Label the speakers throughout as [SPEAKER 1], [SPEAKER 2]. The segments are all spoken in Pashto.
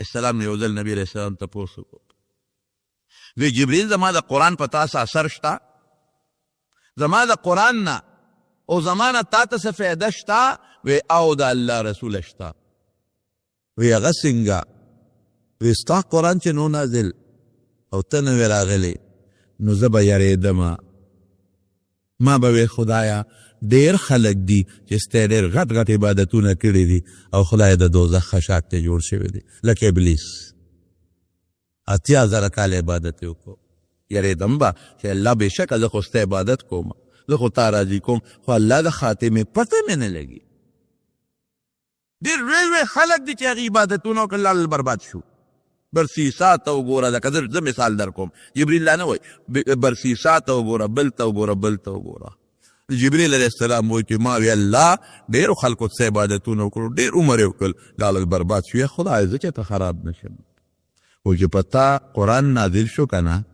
[SPEAKER 1] السلام یو ځل نبی علیه السلام تپوس وکړو، وی جبریل زما د قرآن په تا څه اثر شته؟ زما د قرآن نه او زما نه تا ته څه فایده شته؟ وی او د الله رسول شته. وی هغه څنګه؟ وی ستا قرآن چې نو نازل او ته نه وې راغلی نو زه به یریدم، ما به وې خدایه ډېر خلک دي چې ستا ډېر غټ غټ عبادتونه کړي دي او خدای د دوزخ خشاک ته جوړ شوی دی، لکه ابلیس 80,000 کاله عبادت یې وکړو. یریدم به چې الله بېشکه زه خو ستا عبادت کوم، زه خو تا راضي کوم، خو الله د خاتمې پته مې نه لګي. ډېر لوی لوی خلک دي چې هغې عبادتونه وکړل، لاړل برباد شو. برسیسا ته وګوره، لکه زه مثال در کوم، جبریل لا نه وایي، برسیسا ته وګوره، بل ته وګوره، بل ته وګوره. جبریل علیه السلام وایي چې ما وی الله ډېرو خلکو څه عبادتونه وکړو، ډېر عمر یې وکړل، لاړل برباد شو. یا خدای زه چېرته خراب نه شم، خو چې په تا قرآن نازل شو که نه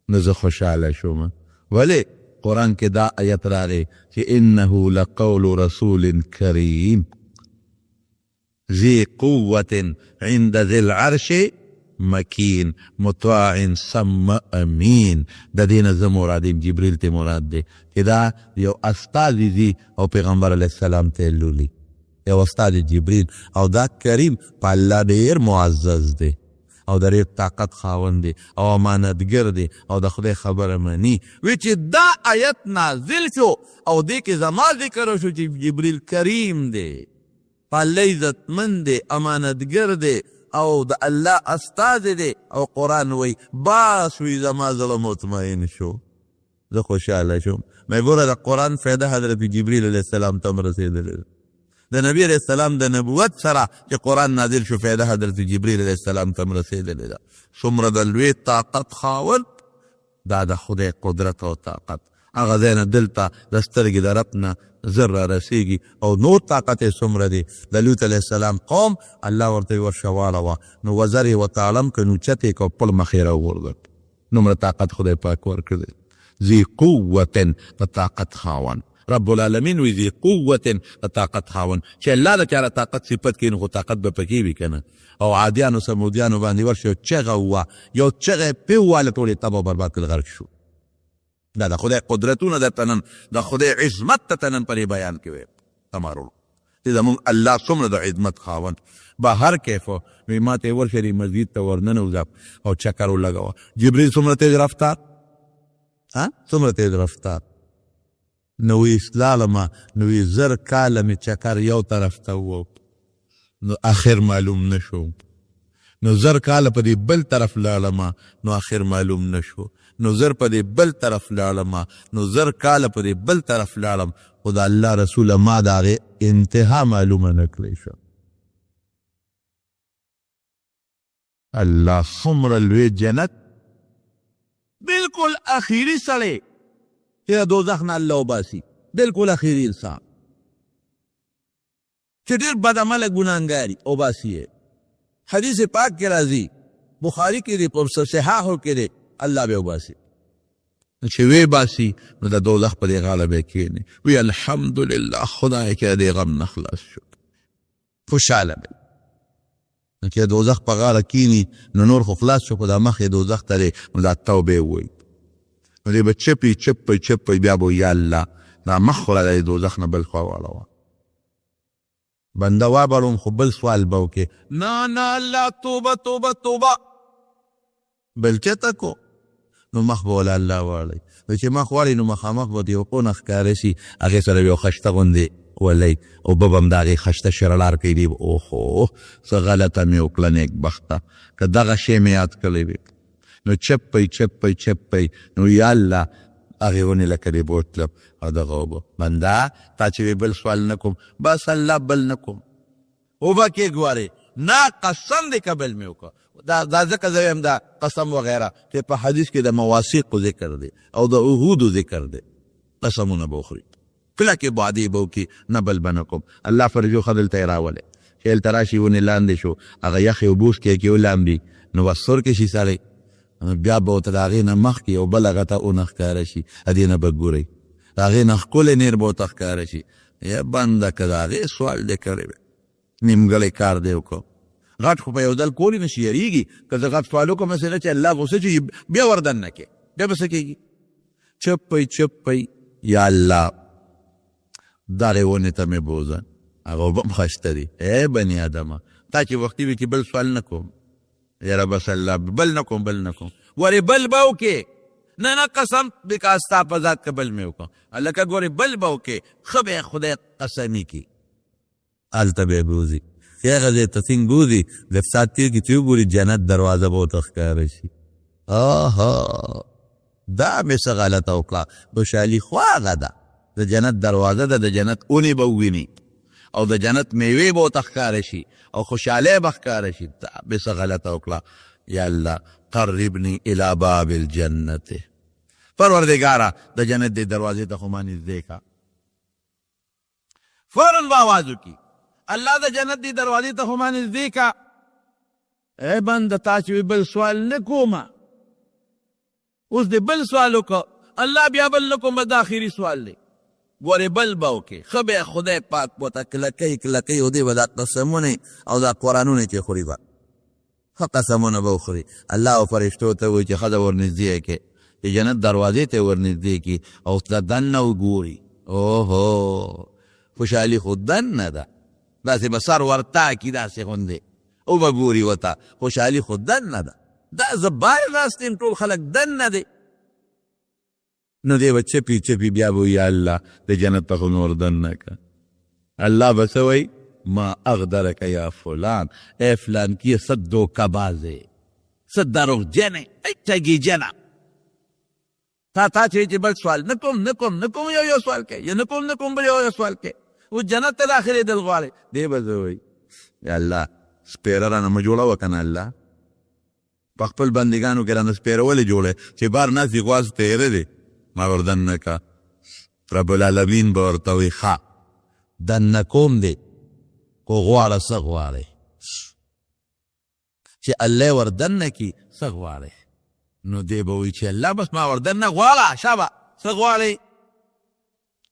[SPEAKER 1] نو زه خوشحاله شوم. ولې؟ قرآن کې دا آیت راغی چې انه لقول رسول کریم ذی قوة عند ذی العرش مکین مطاع ثم امین. د دې نه زه مراد یم، جبریل ته مراد دی چې دا یو استازی ځي او پیغمبر علیه السلام ته یې لولي، یو استاد جبریل، او دا کریم په الله ډېر معزز دی او د ډېر طاقت خاوند دی او امانتګر دی او د خدای خبره مني. وی چې دا آیت نازل شو او دې کې زما ذکر وشو چې جبریل کریم دی، په الله عزتمن دی، امانتګر دی او د الله استازی دی او قرآن وایي، بس وی زما زړه مطمئن شو، زه خوشحاله شوم. مې ګوره د قرآن فایده حضرت جبریل علیه السلام ته هم رسېدلې ده. د نبی علیه السلام د نبوت سره چې قرآن نازل شو فایده حضرت جبریل علیه السلام ته هم رسېدلې ده. څومره د لوی طاقت خاوند، دا د خدای قدرت او طاقت هغه ځای نه دلته د سترګې د رپ نه زر را رسېږي او نور طاقت یې څومره دی. د لوط علیه السلام قوم الله ورته ویل ورشه واړوه، نو وزر یې ورته اړم که نو چت یې که پړ مخ یې راوغورځول. نومره طاقت خدای پاک ورکړی، ذی قوة د طاقت خاوند. رب العالمین وی ذی قوة د طاقت خاوند، چې الله د چا د طاقت صفت کوي نو خو طاقت به پکې وي که نه. او عادیانو ثمودیانو باندې ورشه یو چغه ووه، یو چغه یې پرې وواله ټول یې تباه او برباد کړل، غرق شو. دا د خدای قدرتونه درته نن د خدای عظمت ته نن په دې بیان کې وایم زما وروڼو چې زموږ الله څومره د عظمت خاوند. به هر کیف وی ما ته ورشه دې مسجد ته ورننوځه او چکر ولګوه. جبریل څومره تیز رفتار، ها څومره تیز رفتار، نو وی لاړم نو وی 1000 کاله مې چکر یو طرف ته ووت نو اخر معلوم نه شو، نو 1000 کاله په دې بل طرف لاړم نو اخر معلوم نه شو، نو زر په دې بل طرف لاړم نو 1000 کاله په دې بل طرف لاړم، خو د الله رسوله ما د هغې انتها معلومه نه کړې شوه. الله څومره لوی جنت، بالکل اخیری سړی چې د دوزخ نه الله وباسي، بالکل اخیری انسان چې ډېر بد عمله ګناهګار وباسي یې. حدیث پاک کې راځي، بخاري کې دی، په صحاحو کې دی، الله به وباسي. نو چې ویې باسي نو د دوزخ په دې غاړه به یې کښېني، وي الحمدلله خدای کې د دې غم نه خلاص شو، خوشحاله به. نو چې د دوزخ په غاړه کښېني نو نور خو خلاص شو، خو دا مخ یې دوزخ ته دی، نو دا توبه یې ووایي، نو دی به چپي چپي چپي، بیا به وایي یا الله دا مخ خو را د دوزخ نه بل خوا واړوه. بنده وابړوم خو بل سوال به وکې، نه نه الله توبه توبه توبه، بل چېرته کو؟ نو مخ به وله الله واړوي. نو چې مخ واړوي نو مخامخ به یو قونه ښکاره شي، هغې سره یو خشته غوندې ولئ، اوبه به هم د هغې خشته شرړار کوي، دی به اوهو څه غلطه مې وکړه نېکبخته، که دغه شی مې یاد کړی وي. نو چپی چپی چپی، نو یا الله هغې ونې لکه دې بوتلم او دغه اوبه. بنده تا چې وې بل سوال نه کوم، بس الله بل نه کوم، اوبه کې ګوارې نه قسم دې که بل مې وکړه. دا دا ځکه زه وایم دا قسم وغیره چې په حدیث کې د مواثیقو ذکر دی او د عهودو ذکر دی، قسمونه به وخوري، کلکې وعدې به وکړي، نه بل به نه کوم. الله فرجو ښه دلته یې راولې چې هلته راشي ونې لاندې شو، هغه یخې اوبه وڅکي کې ولامبي نو بس سور کې شي سړی، بیا به ورته د هغې نه مخکې یو بله غټه ونه ښکاره شي، د دې نه به ګورئ د هغې نه ښکلی نیر به ورته ښکاره شي. یا بنده که د هغې سوال دې کړی وی، نیمګړی کار دی وکړو. غټ خو په یو ځل کولی نه شي، یریږي که زه غټ سوال وکړم هسې نه چې الله غوسه شي، بیا ور دننه کې بیا به څه کېږي؟ چپ پی چپ پی، یا الله دغې ونې ته مې بوځه، هغه اوبه هم ښایسته دي. ای بني آدمه، تا چې وختي وي چې بل سوال نه کوم، یاره بس الله بل نه کوم، بل نه کوم، ګورې بل به وکې؟ نه نه، قسم بکا ستا په ذات که بل مې وکړم. هلکه ګورې بل به وکې، ښه به یې خدای قسمي کړي. هلته به یې بوځي، چې هغه ځای ته څنګه بوځي، لږ ساعت تېر کړي چې وګوري جنت دروازه به ورته ښکاره شي. آها، دا مې څه غلطه وکړه، خوشحالي خو هغه ده، د جنت دروازه ده، د جنت اونې به وویني او د جنت میوې به ورته ښکاره شي او خوشحالۍ به ښکاره شي. دا مې څه غلطه وکړه، یا الله قربني الی باب الجنة، پروردګاره د جنت دې دروازې ته خو ما نږدې کړه. فوراً به آواز وکړي، الله د جنت دې دروازې ته خو ما نږدې کړه. ای بنده، تا چې وي بل سوال نه کومه، اوس دې بل سوال وکړ، الله بیا بل نه کوم، دا اخري سوال دی. ګورې بل به وکړې، ښه به خدای پاک ورته کلکوي کلکوي، او دی به دا قسمونه او دا قرآنونه چې خوري به ښه قسمونه به وخوري. الله او فرشتو ته وایي چې ښځه ورنږدې کړئ، چې جنت دروازې ته یې ورنږدې کړي او ته دننه وګوري. اوهو، خوشحالي خو دننه ده، داسې به سر ورتا کړي داسې غوندې وبه ګوري ورته، خوشحالي خو دننه ده، دا زه بایر ناست یم، ټول خلک دننه دی. نو دی به چپي چپي بیا به وایي، یا الله د جنت ته خو مې ور دننه کړه. الله به څه وایي؟ ما اغدرک یا فلان، ای فلانکیه څه دوکه باز یې، څه دروغجن یې، ای ټګیجنه، تا تا چې بل سوال نه کوم نه کوم نه کوم، یو یو سوال کوي، نه کوم نه کوم، بل یو یو سوال کوي، اوس جنت ته داخلېدل غواړي. دی به څه وایي؟ یا الله سپېره رانه مه جوړوه که نه، الله په خپل بندګانو کې رانه سپېره ولې جوړې چې بار ناست دي، غوا تېره دی، ما ور دننه که. رب العالمین به ورته وایي، ښه دننه کوم دی، خو غواړه څه غواړې؟ چې الله ور دننه کړي، څه غواړې؟ نو دی به وایي چې الله بس ما ور دننه غواړه، شابه څه غواړې؟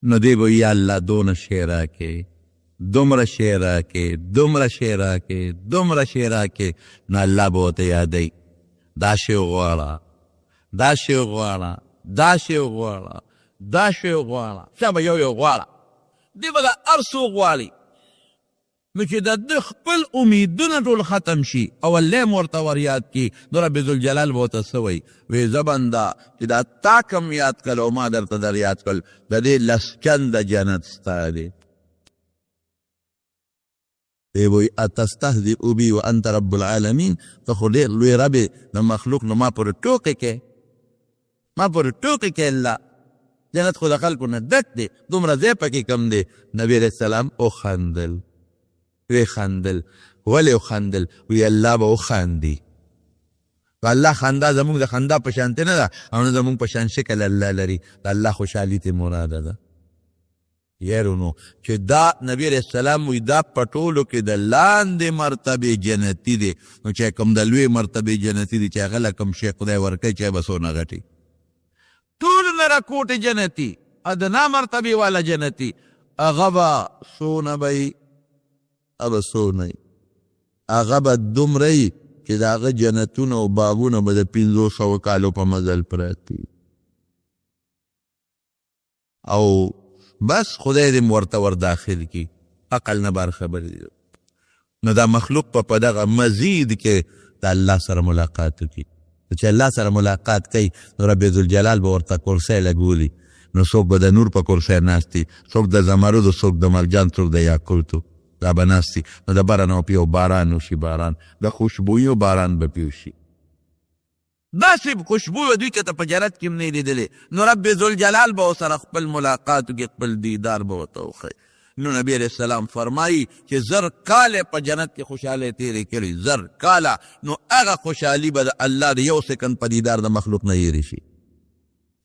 [SPEAKER 1] نو دی به یا الله دونه شی راکې، دومره شی راکې، دومره شی راکې، دومره شی راکې. نو الله به ورته یادوي، دا شی وغواړه، دا شی وغواړه، دا شی وغواړه، دا شی وغواړه، شابه یو یو غواړه. دی به دا هر څه وغواړي، نو چې د ده خپل امیدونه ټول ختم شي او الله هم ورته وریاد کړي، نو رب ذوالجلال به ورته څه وایي؟ وایي زه بنده چې دا تا کوم یاد کړل او ما درته در یاد کړل، د دې لس چنده جنت ستا دی. دی به وایي اتستهزئ بي وانت رب العالمین، ته خو ډېر لوی رب یې د مخلوق، نو ما پورې ټوقې کوې، ما پورې ټوقې کوې. الله جنت خو د خلکو نه ډک دی، دومره ځای پکې کم دی. نبی علیه السلام وخندل، ویې خندل. ولې وخندل؟ وی الله به وخاندي. الله خندا زموږ د خندا په شانتې نه ده او نه زموږ په شان شکل الله لري، د الله خوشحالي ترې مراده ده. یارونو چې دا نبی علیه السلام وی دا په ټولو کې د لاندې مرتبې جنتي دی، نو چې کوم د لوی مرتبې جنتي دی چې هغه له کوم شی خدای ورکوي چې به څونه غټي، ټولو نه راکوټې جنتي، ادنا مرتبې والا جنتي، هغه به څونه به وي؟ هغه به څونه وي؟ هغه به دومره وي چې د هغه جنتونه او باغونه به د 500 کالو په مزل پراته وي، او بس خدای دې ورته ور داخل کړي، عقل نه بار خبرې دي. نو دا مخلوق په دغه مزید کې د الله سره ملاقات وکړي. چې الله سره ملاقات کوي نو رب ذوالجلال به ورته کرسۍ لګولي، نو څوک به د نور په کرسۍ ناست وي، څوک د زمردو، څوک د مرجان، څوک د یاقوتو، دا به ناست وي. نو د بره نه به یو باران وشي، باران د خوشبویو باران به پرې وشي، داسې خوشبو به دوی چېرته په جنت کې هم نه لیدلې. نو رب ذوالجلال به ورسره خپل ملاقات وکړي، خپل دیدار به ورته وښیي. نو نبی علیه السلام فرمایي چې 1000 کاله په جنت کې خوشحالۍ تېرې کړي، 1000 کاله، نو هغه خوشحالي به د الله د یو سیکنډ په دیدار د مخلوق نه هېرې شي.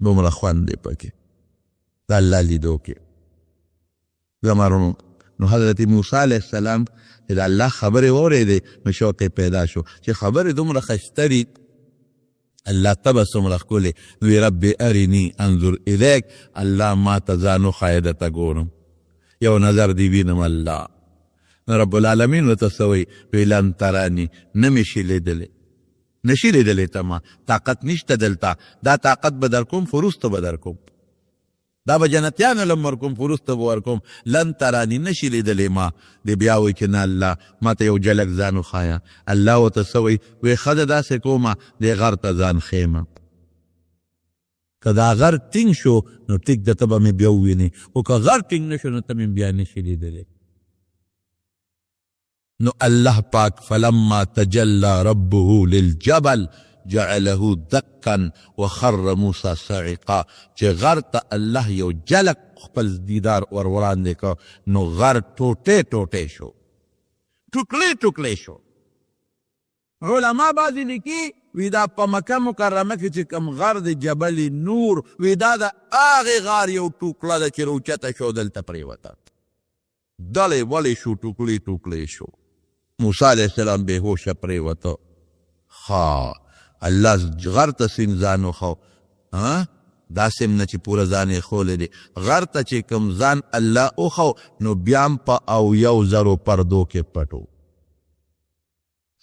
[SPEAKER 1] دومره خوند دی پکې د الله لیدو کې. زما وروڼو، نو حضرت موسی علیه السلام چې د الله خبرې واورېدې نو شوق یې پیدا شو چې خبرې دومره ښایسته دي، الله ته به څومره ښکلې. نو وی رب ارني انظر الیک، الله ما ته ځان وښایه درته ګورم، یو نظر دې وینم الله. نو رب العالمین ورته څه وایي؟ وی لن ترانی، نه مې شي لیدلی، نشي لیدلی ته ما، طاقت نشته دلته، دا طاقت به درکوم خو وروسته به درکوم، دا به جنتیانو لم ورکوم خو وروسته به ورکوم. لن ترانی، نشي لیدلی ما. دی بیا وایي چې نه الله ما ته یو جلک ځان وښایه. الله ورته څه وایي؟ وایي ښه ده داسې کومه، دې غر ته ځان ښیمه، که دا غر ټینګ شو نو ټیک ده ته به مې بیا ووینې، خو که غر ټینګ نه شو نو ته مې بیا نشي لیدلی. نو الله پاک فلما تجلى ربه للجبل جعله دکا وخر موسی صعقا، چې غر ته الله یو جلک خپل دیدار ور وړاندې کړ نو غر ټوټې ټوټې شو، ټوکلې ټوکلې شو. علما بعضې لیکي وی دا په مکه مکرمه کې چې کوم غر دی جبل نور، وی دا د هغې غار یو ټوکړه ده چې راوچته شو دلته پرېوته، دلې ولې شو، ټوکړې ټوکړې شو. موسی علیه السلام بې هوشه پرېوته. ښه الله غر ته سیم ځان وښو، داسې هم نه چې پوره ځان یې ښولی دی، غر ته چې کوم ځان الله وښو نو بیا هم په 70 زرو پردو کې پټو،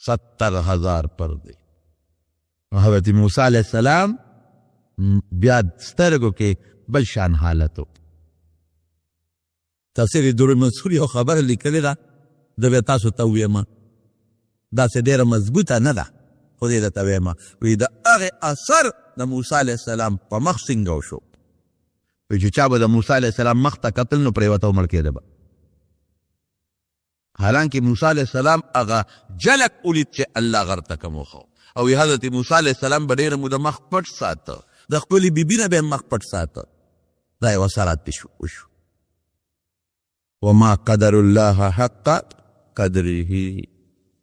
[SPEAKER 1] 70,000 پردې. حضرت موسی علیه السلام بیا سترګو کې بل شان حالت و. تفسیر در منصور یو خبره لیکلې ده، زه به تاسو ته ووایم، داسې ډېره مضبوطه نه ده خو دې درته وایم. وایي د هغې اثر د موسی علیه السلام په مخ څنګه وشو، وایي چې چا به د موسی علیه السلام مخ ته کتل نو پرېوته او مړ کېده به. حالانکه موسی علیه السلام هغه جلک ولید چې الله غر ته کوم وښو، او حضرت موسی علیه السلام به ډېره موده مخ پټ ساته، د خپلې بیبي نه به یې مخ پټ ساته. دا یو اثرات پې وشو. وما قدر الله حق قدره،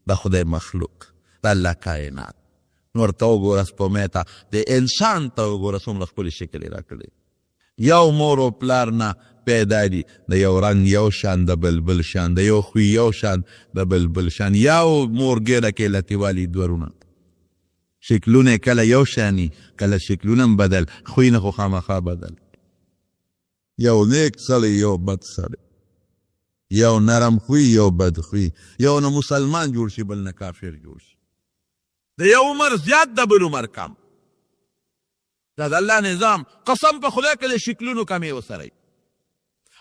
[SPEAKER 1] د خدای مخلوق، د الله کائنات. نور ته وګوره سپومې ته، د انسان ته وګوره څومره ښکلي شکل یې راکړی. یو مور او پلار نه پیدا دي، د یو رنګ یو شان، د بل بل شان، د یو خوی یو شان، د بل بل شان، یو مور ګیره کې لتیوالي دوه شکلونه کله یو شانی، کله شکلونه هم بدل، خوی نه خو خامخا بدل. یو نیک سړی، یو بد سړی، یو نرم خوی، یو بد خوی، یو نه مسلمان جوړ شي، بل نه کافر جوړ شي. د یو عمر زیات، د بل عمر کم. دا د الله نظام. قسم په خدای که د شکلونو کمی وسره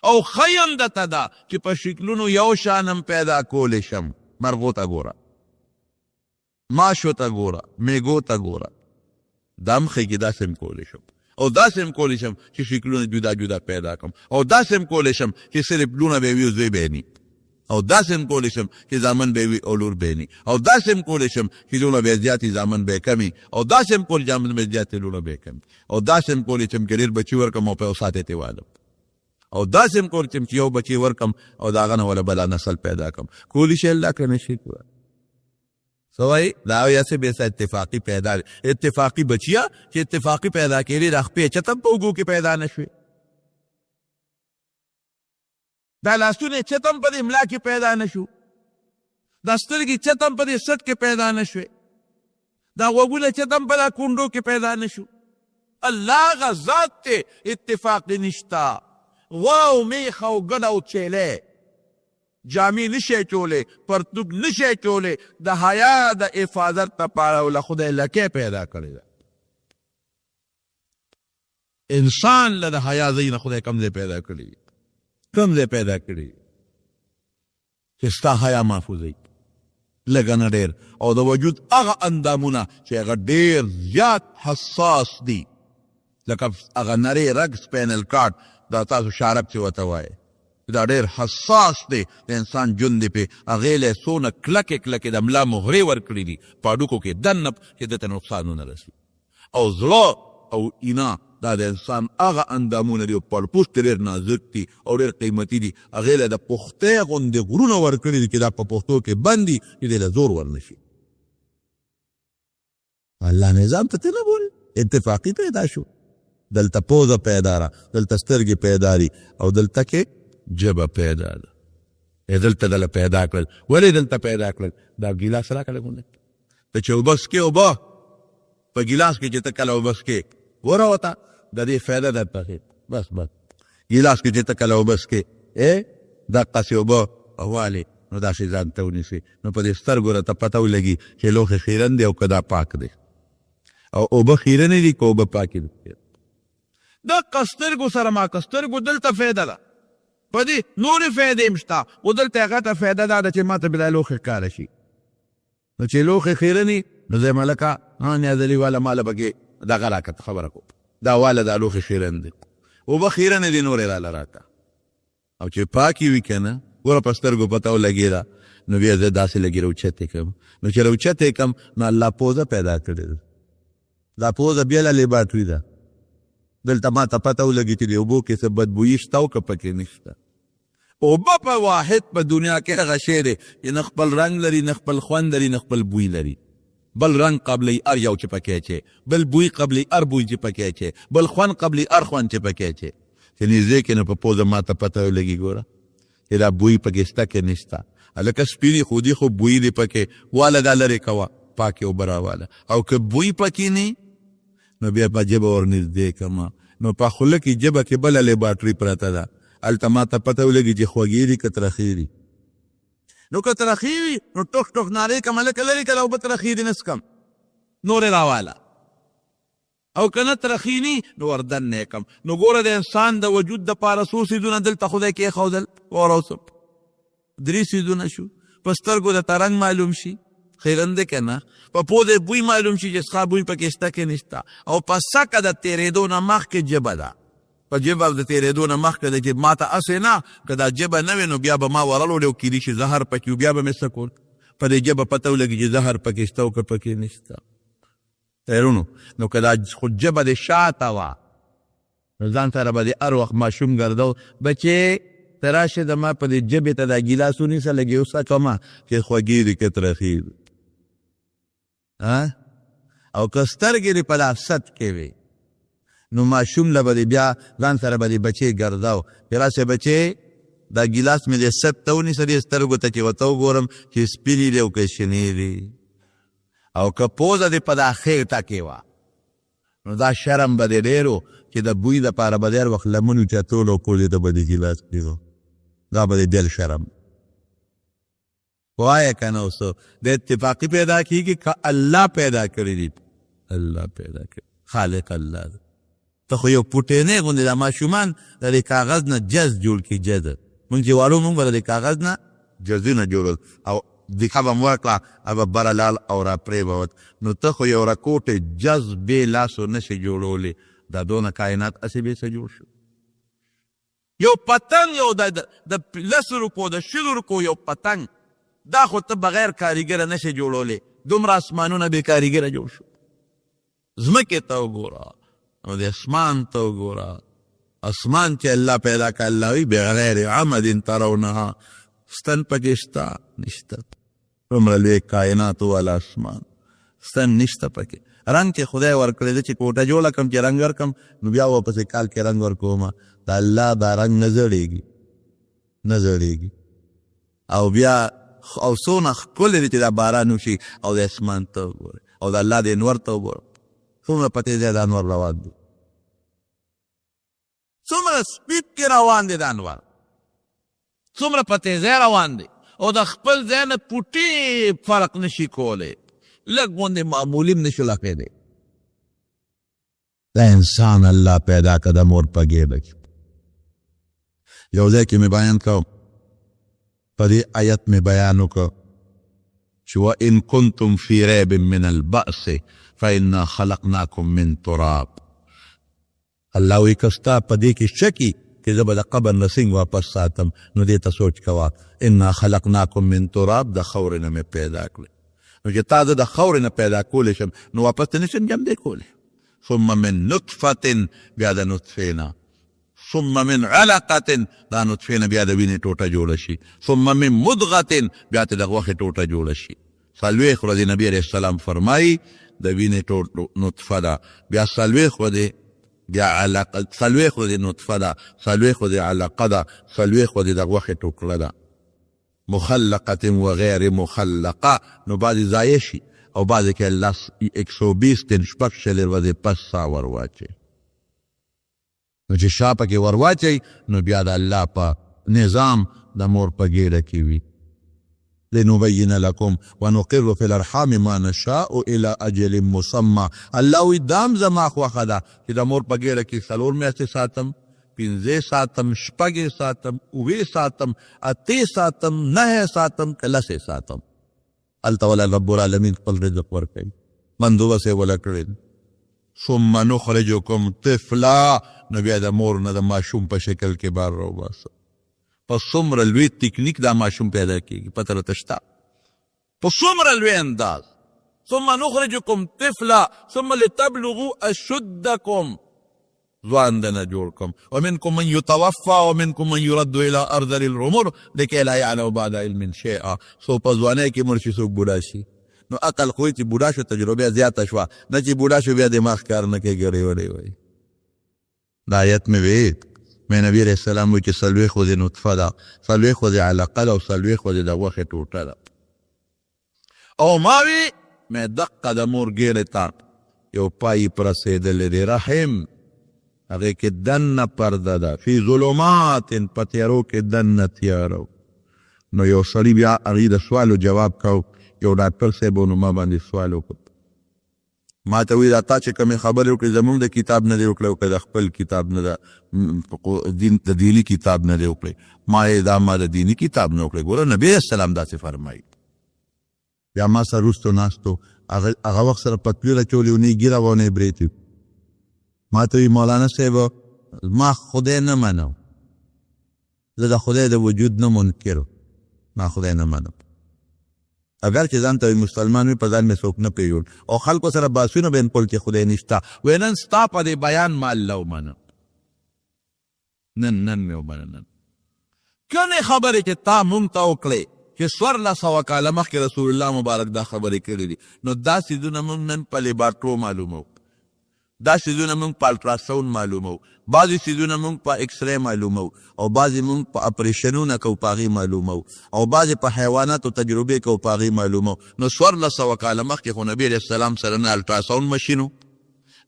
[SPEAKER 1] او ښیم درته دا چې په شکلونو یو شان هم پیدا کولی شم. مرغو ته ګوره، ماشو ته ګوره، میږو ته ګوره، دا هم ښیي چې داسې هم کولی شم، او داسې هم کولی شم چې شکلونه جدا جدا پیدا کړم، او داسې هم کولی شم چې صرف لوڼه به وي او زوی به نه، او داسې هم کولی شم چې زامن به وي او لور به نه، او داسې هم کولی شم چې لوڼه به زیاتې زامن به کمي، او داسې هم کولی زامن به زیاتې لوڼه به کمي، او داسې هم کولی شم چې ډېر بچي ورکړم او په ساتې ترې والم، او داسې هم کولی شم چې یو بچی ورکړم او د هغه نه وله بله نسل پیدا کړم. کولی شي الله که نه شي کولی؟ څه وایي؟ دا یې څه بې څه اتفاقي پیدا دی. اتفاقي بچیه چې اتفاقي پیدا کېدې، دا خپې چته په اوږو کې پیدا نه شوې، دا لاسونه چته هم په دې ملا کې پیدا نه شو، دا سترګې چته هم په دې سټ کې پیدا نه شوې، دا غوږونه چته هم په دا کونډو کې پیدا نه شو. الله غ ذات ته اتفاقي نشته. غوا او میښه او ګډه او چیلی جامې نشي اچولی، پرتوګ نشي اچولی، د حیا د حفاظت لپاره له خدای لکۍ پیدا کړې ده. انسان له د حیا ځای نه خدای کوم ځای پیدا کړي، کوم ځای پیدا کړي چې ستا حیا محفوظوي لږه نه ډېر، او د وجود هغه اندامونه چې هغه ډېر زیات حساس دي، لکه هغه نری رګ سپینل کارډ، دا تاسو شارب چې ورته وایې، دا ډېر حساس دی، د انسان ژوند دی پې، هغې له څونه کلکې کلکې د ملا مهرې ورکړي دي په هډوکو کې دننه چې ده ته نقصان ونه رسي. او زړه او اینا دا د انسان هغه اندامونه دي او پړپوش ډېر نازک دي او ډېر قیمتي دي، هغې له د پښتۍ غوندې غرونه ورکړي دي چې دا په پښتو کې بند دي چې دې له زور ورنه شي. الله نظام ته نه بولي، اتفاقي پیدا شو. دلته پوزه پیدا را، دلته سترګې پیدا دي، او دلته کې ژبه پیدا ده. دلته دله پیدا کړل، ولې دلته پیدا کړل؟ دا ګیلاس راکړه ګوندې ته چې اوبه څکې، اوبه په ګیلاس کې چې ته کله اوبه څکې وروته، د دې فایده درته ښیي. بس بس ګیلاس کې چې ته کله اوبه څکې، دقسې اوبه والې نو داسې ځان ته ونیسي، نو په دې سترګو راته پته ولګي چې لوښی خیرن دی او که دا پاک دی، او اوبه خیرنې دي که اوبه پاکې دي. دقه سترګو سره ما که سترګو دلته فایده ده، په دې نورې فایدې هم شته، خو دلته یې غټه فایده دا ده چې ما ته به دا لوښی ښکاره شي. نو چې لوښی خیرني نو زه ملکه نیازلی والا ماله پکې دغه راکړه، خبره کوم دا واله دا لوښی خیرن دی، اوبه خیرنې دي، نورې راله راکړه. او چې پاکې وي که نه، ګوره په سترګو پته ولګېده، نو بیا زه داسې لږې راوچتې کړم، نو چې راوچتې کړم نو الله پوزه پیدا کړې ده، دا پوزه بیا له لیبارټري ده، دلته ما ته پته ولګي چې د اوبو کې څه بدبویي شته او که پکې نشته. اوبه په واحد په دنیا کې هغه شی دی چې نه خپل رنګ لري، نه خپل خوند لري، نه خپل بوی لري. بل رنګ قبلوي هر یو چې پکې اچوي، بل بوی قبلوي هر بوی چې پکې اچوي، بل خوند قبلوي هر خوند چې پکې اچوي. چې نږدې کې نو په پوزه ما ته پته ولګي ګوره چې دا بوی پکې شته که نشته. هلکه سپینې خو دي، خو بوی دې پکې واله، دا لرې کوه، پاکې اوبه راواله. او که بوی پکې نه نو بیا په ژبه ورنږدې کړم، نو په خوله کې ژبه کې بله لیبارټري پرته ده، هلته ما ته پته ولګي چې خوږې دي که ترخې دي. نو که ترخې وي نو ټوخ ټوخ نارې کړم، هلکه لرې که دا اوبه ترخې دي نه څکم، نورې راواله. او که نه ترخې ني نو وردننه یې کړم. نو ګوره د انسان د وجود دپاره څو څیزونه دلته خدای کېښودل، وره اوس درې څیزونه شو. په سترګو د رنګ معلوم شي خیرن دی که نه، په پوزې بوی معلوم شي چې ستا بوی پکې شته که نشته، او په سکه د تېرېدو نه مخکې ژبه ده، په ژبه د تېرېدو نه مخکې ده چې ما ته هسې نه که دا ژبه نه وي نو بیا به ما ورلولې او کېدی شي زهر پکې و، بیا به مې څه کول. په دې ژبه پته ولګي چې زهر پکې شته او که پکې نشته. خیرونو نو که دا خو ژبه دې شاته وه نو ځان سره به دې هر وخت ماشوم ګرځو، بچې ته راشه د ما په دې ژبې ته دا ګیلاس ونیسه لږ یې وڅکومه چې خوږې دي که ترخې دي. او که سترګې دې په دا ست کې وي نو ماشوم له به دې بیا ځان سره به دې بچې ګرځاو چې راشه بچې دا ګیلاس مې دې ست ته ونیسه، دې سترګو ته چې ورته وګورم چې سپینې دي او که شنې دي. او که پوزه دې په دا خېټه کې وه نو دا شرم به دې ډېر و چې د بوی دپاره به دې هر وخت لمن اوچتول او پوزې ته به دې ګیلاس کېدو، دا به دې بېل شرم وایه که نه. اوس د اتفاقي پیدا کېږي که الله پیدا کړي دي، الله پیدا کړي، خالق الله دی. ته خو یو پوټینی غوندې دا ماشومان د دې کاغذ نه جز جوړ کړي، جز مونږ چې واړو مونږ به د دې کاغذ نه جزونه جوړول او دیکه به مو ورکړه او به بره لاړ او را پرې به وت. نو ته خو یو رکوټې جز بې لاسو نه شې جوړولی، دا دونه کاینات هسې بې څه جوړ شو. یو پتنګ یو د 10 روپو د 20 روپو یو پتنګ دا خو ته بغیر کاریګره نه شې جوړولی، دومره اسمانونه بې کاریګره جوړ شو. ځمکې ته وګوره او د اسمان ته وګوره، اسمان چې الله پیدا کړ الله وایي بغیر عمد ترونها، ستن پکې شته نشته، څومره لوی کاینات والا اسمان، ستن نشته پکې. رنګ چې خدای ورکړی زه چې کوټه جوړه کړم چې رنګ ورکړم نو بیا ورپسې کال کې رنګ ورکوم، د الله دا رنګ نه زړېږي، نه زړېږي. او بیا او څونه ښکلی دی چې دا باران وشي او د اسمان ته وګورې او د الله د انور ته وګوره، څومره په تېزۍ دا انور روان دی، څومره سپیډ کې روان دی دا انور، څومره په تېزۍ روان دی او د خپل ځای نه پوټي فرق نشي کولی، لږ غوندې معمولي هم نشي لګېدی. دا انسان الله پیدا کړ د مور په ګېډه کې. یو ځای کې مې بیان کړ، په دې آیت مې بیان وکړ چې وان کنتم فی ریب من البأس فإنا خلقناکم من تراب. الله وایي که ستا په دې کې شک چې زه به د قبر نه څنګه واپس ساتم، نو دې ته سوچ کوه، انا خلقناکم من تراب، د خاورې نه مې پیدا کړې، نو چې تا زه د خاورې نه پیدا کولی شم نو واپس ته نشم جمدې کولی. ثم من نطفة، بیا د نطفې نه، ثم من علقة، دا نطفې نه بیا د وینې ټوټه جوړه شي، ثم من مضغة، بیا ته د غوښې ټوټه جوړه شي. 40 ورځې نبی علیه السلام فرمایي د وینې ټوټه نطفه ده، بیا 40 ورځې بیا علاقه، 40 ورځې نطفه ده، 40 ورځې علاقه ده، 40 ورځې د غوښې ټوکړه ده. مخلقة وغیر مخلقه، نو بعضې ضایع شي او بعضې کې الله 120 دن 26 ورځې پس سا ورواچوي. نو چې شا پکې ورواچوي نو بیا د الله په نظام د مور په ګېډه کې وي. لنبین لکم ونقر فی الارحام ما نشاء الی اجل مسمی. الله وی دام زما خوښه ده چې د مور په ګیډه کې څلور میاشتې ساتم، پنځه ساتم، شپږ ساتم، اووه ساتم، اته ساتم، نهه ساتم، که لس ساتم. هلته ولا رب العالمین خپل رزق ورکوي، بندوبست یې ولا کړی. ثم نخرجکم طفلا، نو بیا د مور نه د ماشوم په شکل کې بار راوباسه. په څومره لوی تکنیک دا ماشوم پیدا کیږي پته راته شته، په څومره لوی انداز. ثم نخرجکم طفلا ثم لتبلغوا اشدکم، ځوان دنه جوړ کوم. ومنکم من یتوفى ومنکم من يرد الى ارذل العمر لکي لا يعلم بعد علم شيئا. څو په ځوانۍ کې مړ شي، څوک بوډا شي. نو عقل خو چې بوډا شو تجربه زیاته شوه، نه چې بوډا شو بیا دماغ کار نه کوي، ګړې وړې وایي. دا آیت مې وی، مې نبی علیه السلام وی چې 40 ورځې نطفه ده، 40 ورځې علقه ده، او 40 ورځې د غوښې ټوټه ده. او ما وی مې دقه د مور ګېډې ته یو پایپ رسېدلی دی، رحم، هغې کې دننه پرده ده، فی ظلمات، په تیارو کې دننه تیاره. نو یو سړي بیا هغې د سوالو جواب کاو، یو ډاکټر صاحب نو ما باندې سوال وکړ، ما ته وی دا تا چې کومې خبرې وکړې زمونږ د کتاب نه دی وکړې او که د خپل کتاب نه ده، د دیني کتاب نه دی وکړې؟ ما یې دا ما د دیني کتاب نه وکړې، ګوره نبی علیه السلام داسې فرمایي. بیا ما سره وروسته ناست و، هغه وخت سره پتلي راچولې و، نه یې ږیره وه نه یې برېتې. ما ته وی مولانا صاحب ما خدای نه منم، زه د خدای د وجود نه منکر، ما خدای نه منم، اگر چې ځان ته مسلمان وي په ځان مې څوک نه پېژول او خلکو سره بحثونه به یې کول چې خدای نشته. وی نن ستا په دې بیان ما الله ومنه، نن نن مې ومنه. نن کومې خبرې چې تا مونږ ته وکړې چې 1400 کاله مخکې رسول الله مبارک دا خبرې کړې دي، نو دا څیزونه مونږ نن په لیبارټرو معلومو، دا څیزونه مونږ په الټراساوند معلومو، بعضې څیزونه مونږ په اکسری معلومو، او بعضې مونږ په اپریشنونه کوو په هغې معلومو، او بعضې په حیواناتو تجربې کوو په هغې معلومو. نو 1400 کاله مخکې خو نبی علیه السلام سره نه الټراساوند مشین و،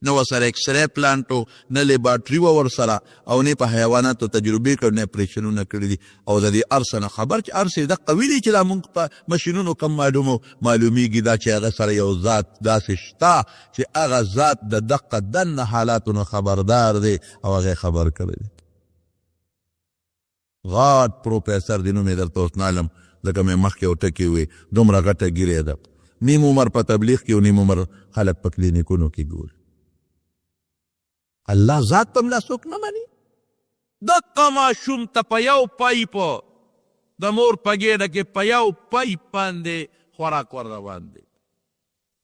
[SPEAKER 1] نه ورسره اکسری پلانټ و، نه لیبارټري وه ورسره، او نه په حیواناتو تجربې کړې، نه اپریشنونه کړي دي. او د دې هر څه نه خبر چې هر څه دقه ویلي چې دا مونږ په مشینونو کم معلومو معلومیږي، دا چې هغه سره یو ذات داسې شته چې هغه ذات د دقه دننه حالاتو نه خبردار دی او هغه خبر کړی دی. غاټ پروفیسر دی، نوم یې درته اوس نه علم ځکه مې مخکې یو ټکی وی، دومره غټه ږیره ده، نیم عمر په تبلیغ کې او نیم عمر خلک په کلینیکونو کې ګوري. الله ذات په ملا څوک نه مني.
[SPEAKER 2] دقه ماشوم ته په یو پایپ د مور په ګېډه کې په یو پایپ باندې خوراک ور روان دی،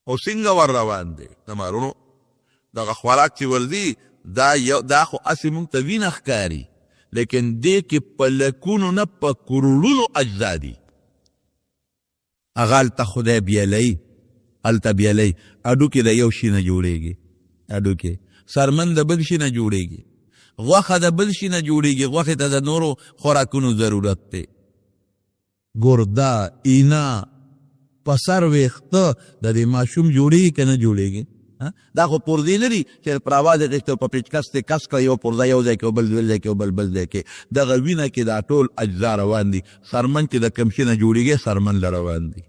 [SPEAKER 1] او څنګه ور روان دی؟ زما وروڼو دغه خوراک چې ورځي دا یو دا خو هسې مونږ ته وینه ښکاري، لیکن دې کې په لکونو نه په کروړونو اجزا دي. هغه هلته خدای بیلوي، هلته بیلوي. هډوکي د یو شي نه جوړېږي، هډوکي څرمن د بل شي نه جوړېږي، غوښه د بل شي نه جوړېږي، غوښې ته د نورو خوراکونو ضرورت دی. ګرده، اینه، په سر ویښته د دې ماشوم جوړېږي که نه جوړېږي؟ دا خو پرزې نه دي چې پر اواز یې غېښته په پیچکس ته کس کړه، یو پرزه یو ځای کې او بل بل ځای کې او بل بل ځای کې. دغه وینه کې دا ټول اجزا روان دي. څرمن چې د کوم شي نه جوړېږي څرمن له روان دي،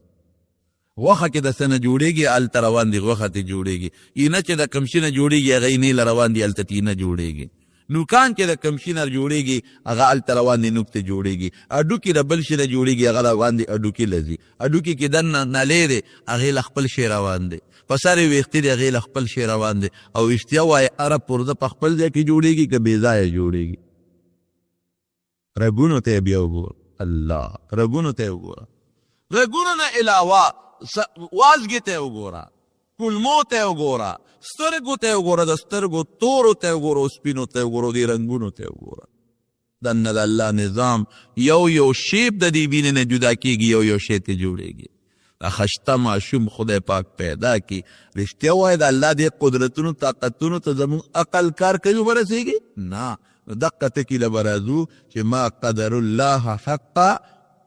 [SPEAKER 1] غوښه کې د څه نه جوړېږي هلته روان دي، غوښه ترې جوړېږي. اینه چې د کوم شي نه جوړېږي هغه اینې له روان دي، هلته ترې اینه جوړېږي. نوکان چې د کوم شي نه جوړېږي هغه هلته روان دي، نوک ته جوړېږي. هډوکي د بل شي نه جوړېږي هغه روان دي، هډوکي له ځي. هډوکي کې دننه نلۍ دی هغې له خپل شی روان دی، په سر یې ویښتې دی هغې له خپل شی روان دی. او رښتیا وایې هره پرزه په خپل ځای کې جوړېږي که بې ځایه جوړېږي؟ رګونو ته یې بیا وګوره، الله رګونو ته یې وګوره.
[SPEAKER 2] رګونو نه علاوه وازګې ته یې وګوره، کولمو ته یې وګوره، سترګو ته یې وګوره، د سترګو تورو ته یې وګوره، او سپینو ته یې وګوره، دې رنګونو ته یې وګوره. دننه د الله نظام یو یو شیپ د دې وینې نه جدا کېږي، یو یو شی ته جوړېږي. دا خشته ماشوم خدای پاک پیدا کی. رښتیا وایي د الله دې قدرتونو طاقتونو ته زموږ عقل کار کوي ورسېږي نه. نو دقه ټکي له به راځو چې ما قدر الله حق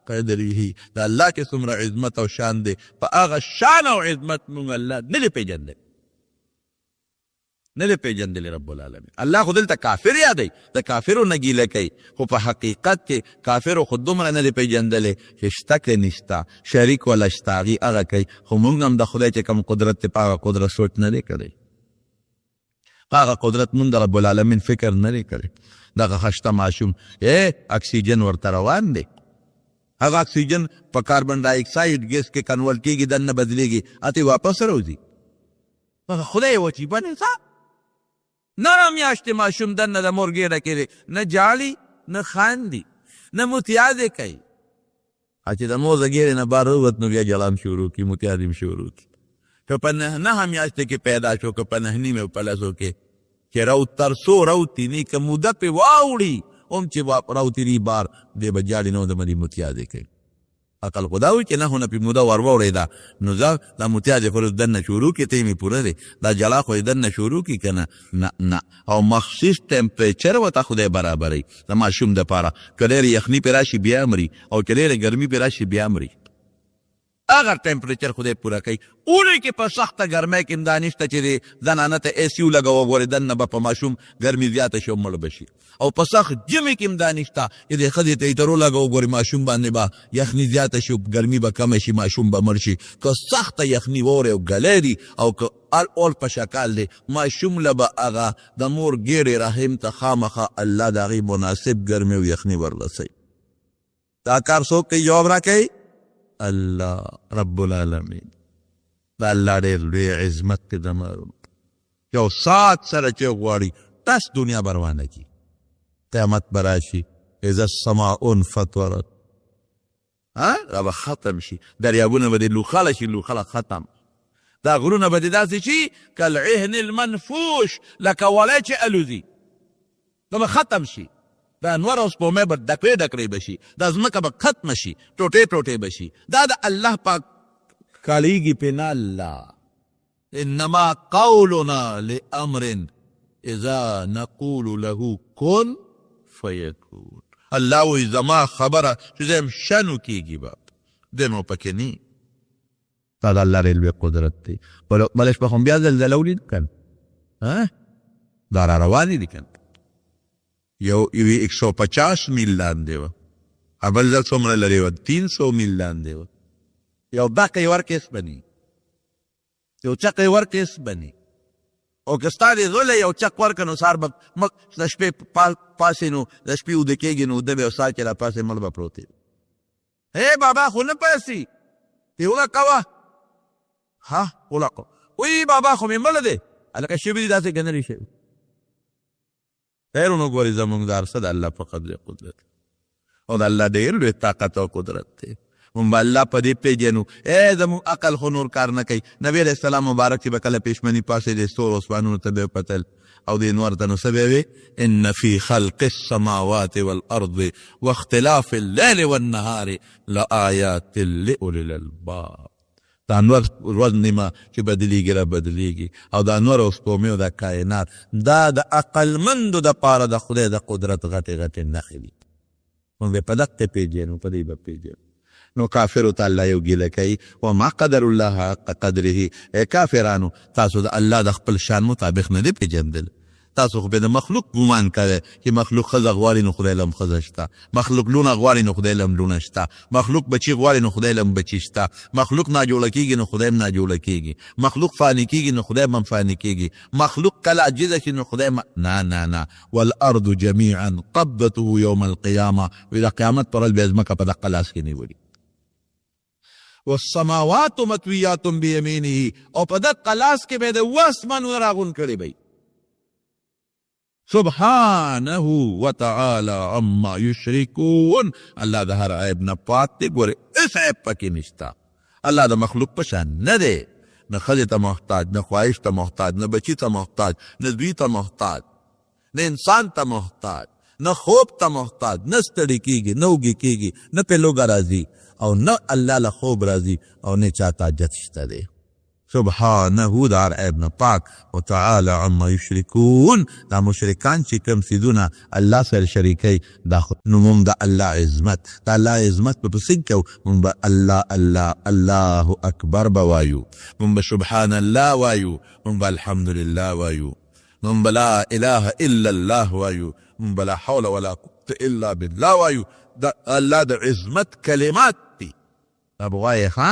[SPEAKER 2] قدره، د الله چې څومره عظمت او شان دی په هغه شان او عظمت مونږ الله نه دی پېژندلی.
[SPEAKER 1] نه دی پېژندلی رب العالمین. الله خو دلته کافر یادوي، د کافرو نه ګیله کوي، خو په حقیقت کې کافرو خو دومره نه دی پېژندلی چې شته که نشته، شریک ولا شته، هغوی هغه کوي، خو موږ هم د خدای چې کوم قدرت دی په هغه قدرت سوچ نه دی کړی، په هغه قدرت موږ د رب العالمین فکر نه دی کړی. دغه خشته ماشوم اکسیجن ورته روان دی، هغه اکسیجن په کاربن ډای اکساید ګیس کې کنورټ کېږي، دننه بدلېږي، اتې واپس راوځي. هغه خدای یو عجیبه نظام. 9 میاشتې ماشوم دننه د مور ګېډه کې دی، نه ژاړي، نه خاندي، نه متیازې کوي. چې د مور د ګېډې نه بار ووت نو بیا ژړا هم شروع کړي، متیازې هم شروع کړي. که په 9 میاشتې کې پیدا شو، که په 9.5 او په 10 کې چې تر څو راوتي نی، که موده پې واوړي هم چې راوتي نی بار، دی به ژاړي نه، د مدي متیازې کوي. عقل خو دا وي چې 9 نه پې موده ور واوړېده نو ځه دا متیازې خو دننه شروع کړي، ته مې پوره دی، دا ژړا خو یې دننه شروع کړي که نه، نه نه. او مخصوص ټمپریچر ورته خدای برابروي د ماشوم دپاره، که ډېرې یخني پرې راشي بیا مري، او که ډېرې ګرمي پرې راشي بیا مري. هغه ټمپریچر خدای پوره کوي. اوړي کې په سخته ګرمۍ کې هم دا نشته چې دې زنانه ته اے سي ولګوه، ګورې دننه به په ماشوم ګرمي زیاته شي او مړ به شي. او په سخت ژمي کې هم دا نشته چې دې ښځې ته هیټر ولګوه، ګورې ماشوم باندې به یخني زیاته شي او ګرمي به کمه شي، ماشوم به مړ شي. که سخته یخني واورې او ږلی دي او که اور په شکال دی، ماشوم له به هغه د مور ګېډې رحم ته خامخا الله د هغې مناسب ګرمي او یخني وررسوي. دا کار څوک کوي؟ جواب راکوي الله رب العالمین. دا الله ډېر لوی عظمت دی د یو ساعت سره چې غواړي تاس دنیا به روانه کړي. قیامت به راشي، اذا السماء انفطرت، را به ختم شي، دریابونه به دې لوخله شي، لوخله ختم، دا غرونه به دې داسې شي کالعهن المنفوش، لکه ولی چې الوزي، دا به ختم شي. دا انور او سپومې به ډکرې ډکرې به شي، دا ځمکه به ختمه شي، ټوټې ټوټې به شي. دا د الله پاک کالیږي پې نه الله. انما قولنا لامر اذا نقول له کن فیکون. الله وایي زما خبره چې زه یم شنو کېږي به دی مو پکې نه. دا د الله ډېر لوی قدرت دی. بله شپه خو بیا زلزله ولید که نه، دا را روانې دي که نه. یو یوې 150 میل لاندې وه، بل ځل څومره لرې وه، 300 میل لاندې وه. یو بق یې ورکړې سپني، یو چق یې ورکړې سپني، او که ستا دې زوی له یو چق ورکړه نو سهار به مخ د شپې پاسې، نو د شپې اوده کېږي نو اوده به او سهار چې راپاڅې مړ به پروت دی. هی بابا خو نه پاسي، تی ولقوه، ها ولقوه، وی بابا خو مې مړ دی، هلکه شوي دي داسې که نه دي شوي. خیر نو ګورې زموږ د هر څه د الله په قدر قدرت او د الله ډېر لوی طاقت او قدرت دی. مونږ به الله په دې پېژنو. زموږ عقل خو نور کار نه کوي. نبی علیه السلام مبارک چې به کله پېشمني پاڅېدی، ستورو اسمانونو ته به یې وکتل او دې نور ته، نو څه به یې وې؟ ان فی خلق السماوات والارض واختلاف اللیل والنهار لآیات لأولی الالباب. دا نور ورځ نیمه چې بدلیږي را بدلیږي، او دا نور او سپومې او دا کائنات دا د عقلمندو دپاره د خدای د قدرت غټې غټې نښې دي. موږ به په دقه پېژنو، په دې به پېژنو. نو کافرو ته الله یو ګیله کوي، وما قدر الله حق قدره. ای کافرانو، تاسو د الله د خپل شان مطابق نه دی پېژندل. تاسو خو به د مخلوق ګمان کوئ چې مخلوق ښځه غواړي نو خدای له هم ښځه شته، مخلوق لوڼه غواړي نو خدای له هم لوڼه شته، مخلوق بچي غواړي نو خدای له هم بچي شته، مخلوق ناجوړه کېږي نو خدای هم ناجوړه کېږي، مخلوق فاني کېږي نو خدای هم فاني کېږي، مخلوق کله عاجز شي نو خدای هم نه نه نه. والارض جميعا قبضته يوم القيامه، وي د قیامت پر ورځ به ځمکه په دقه لاس کې نیولي. والسماوات مطویات بیمینه، او په دقه لاس کې به د اووه اسمانونه راغونډ کړي به. سبحانه وتعالی عما یشرکون. الله د هر عیب نه پاک دی، ګورې هېڅ عیب پکې نشته. الله د مخلوق په شان نه دی، نه ښځې ته محتاج، نه خواهش ته محتاج، نه بچي ته محتاج، نه زوی ته محتاج، نه انسان ته محتاج، نه خوب ته محتاج، نه ستړي کېږي، نه وږي کېږي، نه پې لوږه راځي، او نه الله له خوب راځي، او نه چاته حاجت شته دی. سبحانه د هر عیب نه پاک، وتعالی عما یشرکون. دا مشرکان چې کوم څیزونه الله سره شریکوي دا خو نو مونږ د الله عظمت، د الله عظمت به په څه کوو؟ مونږ به الله الله الله اکبر به وایو، مونږ به سبحان الله وایو، مونږ به الحمدلله وایو. مونږ به لا اله الا الله وایو، مونږ به لا حول ولا قوت الا بالله وایو. د الله د عظمت کلمات دي. دا به وایې ښه،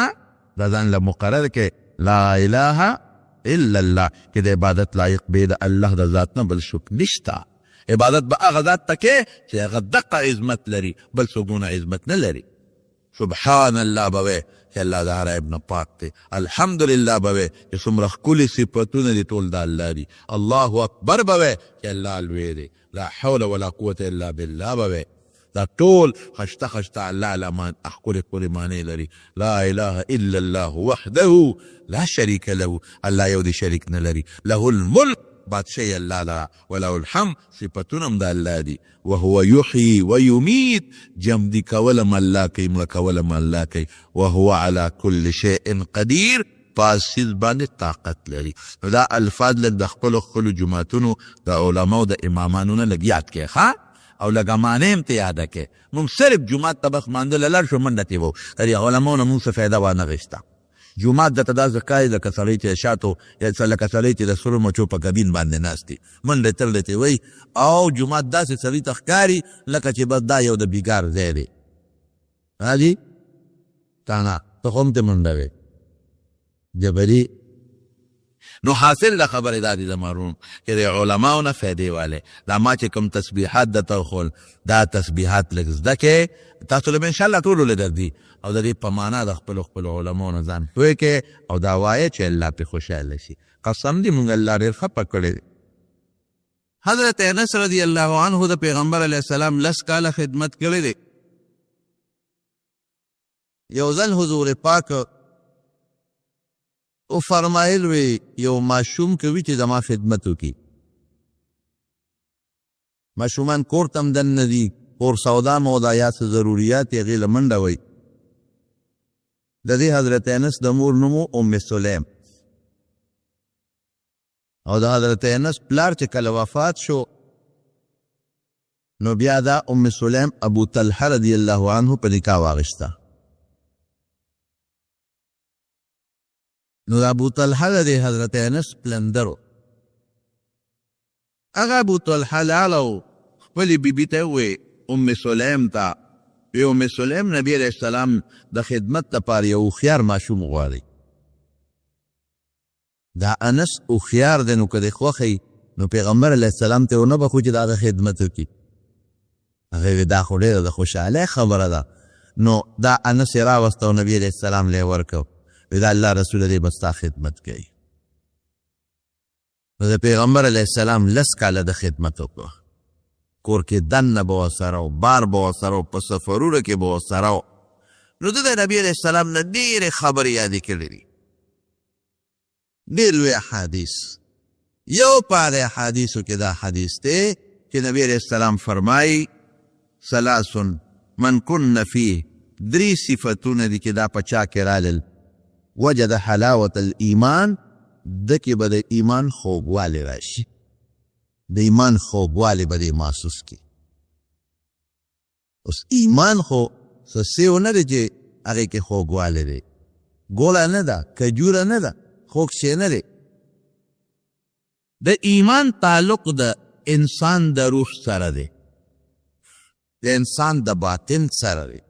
[SPEAKER 1] دا ځان له مقرر کړې، لا اله الا الله، چې د عبادت لایق بې د الله د ذات نه بل څوک نشته. عبادت به هغه ذات ته کې چې هغه دقه عظمت لري، بل څوک دونه عظمت نه لري. سبحان الله به وې چې الله د هر عیب نه پاک دی. الحمدلله به وې چې څومره ښکلي صفتونه دي ټول د الله دي. الله اکبر به وې چې الله لوی دی. لا حول ولا قوت الا بالله به وې. دا ټول خشته خشته الله له ښکلې ښکلې معنی لري. لا اله الا الله وحده لا شریک له، الله یو دی شریک نه لري. له الملک، بادشاهي الله لره، وله الحمد، صفتونه هم د الله دي. وهو یحیی ویمیت، ژوندي کول هم الله کوي، مړه کول هم الله کوي. وهو علی کل شیء قدیر، په هر څیز باندې طاقت لري. نو دا الفاظ لږ د خپلو خپلو جوماتونو د علماو د امامانو نه لږ یاد کړئ ښه، او لږه معنی هم ترې یاده کړئ. موږ صرف جومات ته بس لمانځه له لاړ شو منډه ترې وهو، د دې علماو نه موږ څه فایده وانه غیسته. جومات درته داسې ښکاري لکه سړی چې د شاتو یا لکه سړی چې د سرو مچو په کبین باندې ناست دی، منډې ترړې ترې وهي، او جومات داسې سړي ته ښکاري لکه چې بس دا یو د بیګار ځای دی. راځي تانا ته خو هم ترې منډه وې جبري. نو حاصل د خبرې دا دی زما وروڼو چې د علماو نه فایدې والئ. دا ما چې کوم تسبیحات درته وښول دا تسبیحات لږ زده کړئ، تاسو له به انشاءالله ټولو له درځي، او د دې په معنا د خپلو خپلو علماو نه ځان پوه کړئ او دا وایئ چې الله پرې خوشحاله شي. قسم دی مونږ الله ډېر خپه کړی دی.
[SPEAKER 2] حضرت انس رضی الله عنه د پیغمبر علیه السلام لس کاله خدمت کړی دی. یو ځل حضور پاک وفرمایل وی یو ماشوم کوي چې زما خدمت وکړي. ماشومان کور ته هم دننه دي، کور سودا مودا یا څه ضروریات یې هغې له منډه وایي. د دې حضرت انس د مور نوم و ام سلیم، او د حضرت انس پلار چې کله وفات شو نو بیا دا ام سلیم ابو طلحه رضی الله عنه په نکاح واغشته. نو د ابو طلحه د دې حضرت انس پلندر و. هغه ابو طلحه لاړ او خپلې بیبي ته وویل، ام سلیم ته، وی ام سلیم نبی علیه السلام د خدمت لپاره یو هوښیار ماشوم غواړي. دا انس هوښیار دی، نو که دې خوښه وي نو پیغمبر علیه السلام ته ونه بخښو چې د هغه خدمت وکړي. هغې وی دا خو ډېره د خوشحالۍ خبره ده. نو دا انس یې راوسته او نبی علیه السلام له یې ورکړ، وی دا الله رسول دی به ستا خدمت کوي. نو د پیغمبر علیه السلام لس کاله د خدمت وکړ، کور کې دننه به ورسره و، بار به ورسره و، په سفرونو کې به ورسره و. نو ده د نبی علیه السلام نه ډېرې خبرې یادې کړې دي، ډېر لوی احادیث. یو په هغې احادیثو کې دا حدیث دی چې نبی علیه السلام فرمایي ثلاث من کن فیه، درې صفتونه دي چې دا په چا کې رالل، وجد حلاوة الایمان، ده کې به د ایمان خوږوالی راشي، د ایمان خوږوالی به دی محسوس کړي. اوس ایمان خو څه سیو نه دی چې هغې کې خوږوالی دی، ګوړه نه ده، کجوره نه ده، خوږ شی نه دی. د ایمان تعلق د انسان د روح سره دی، د انسان د باطن سره دی.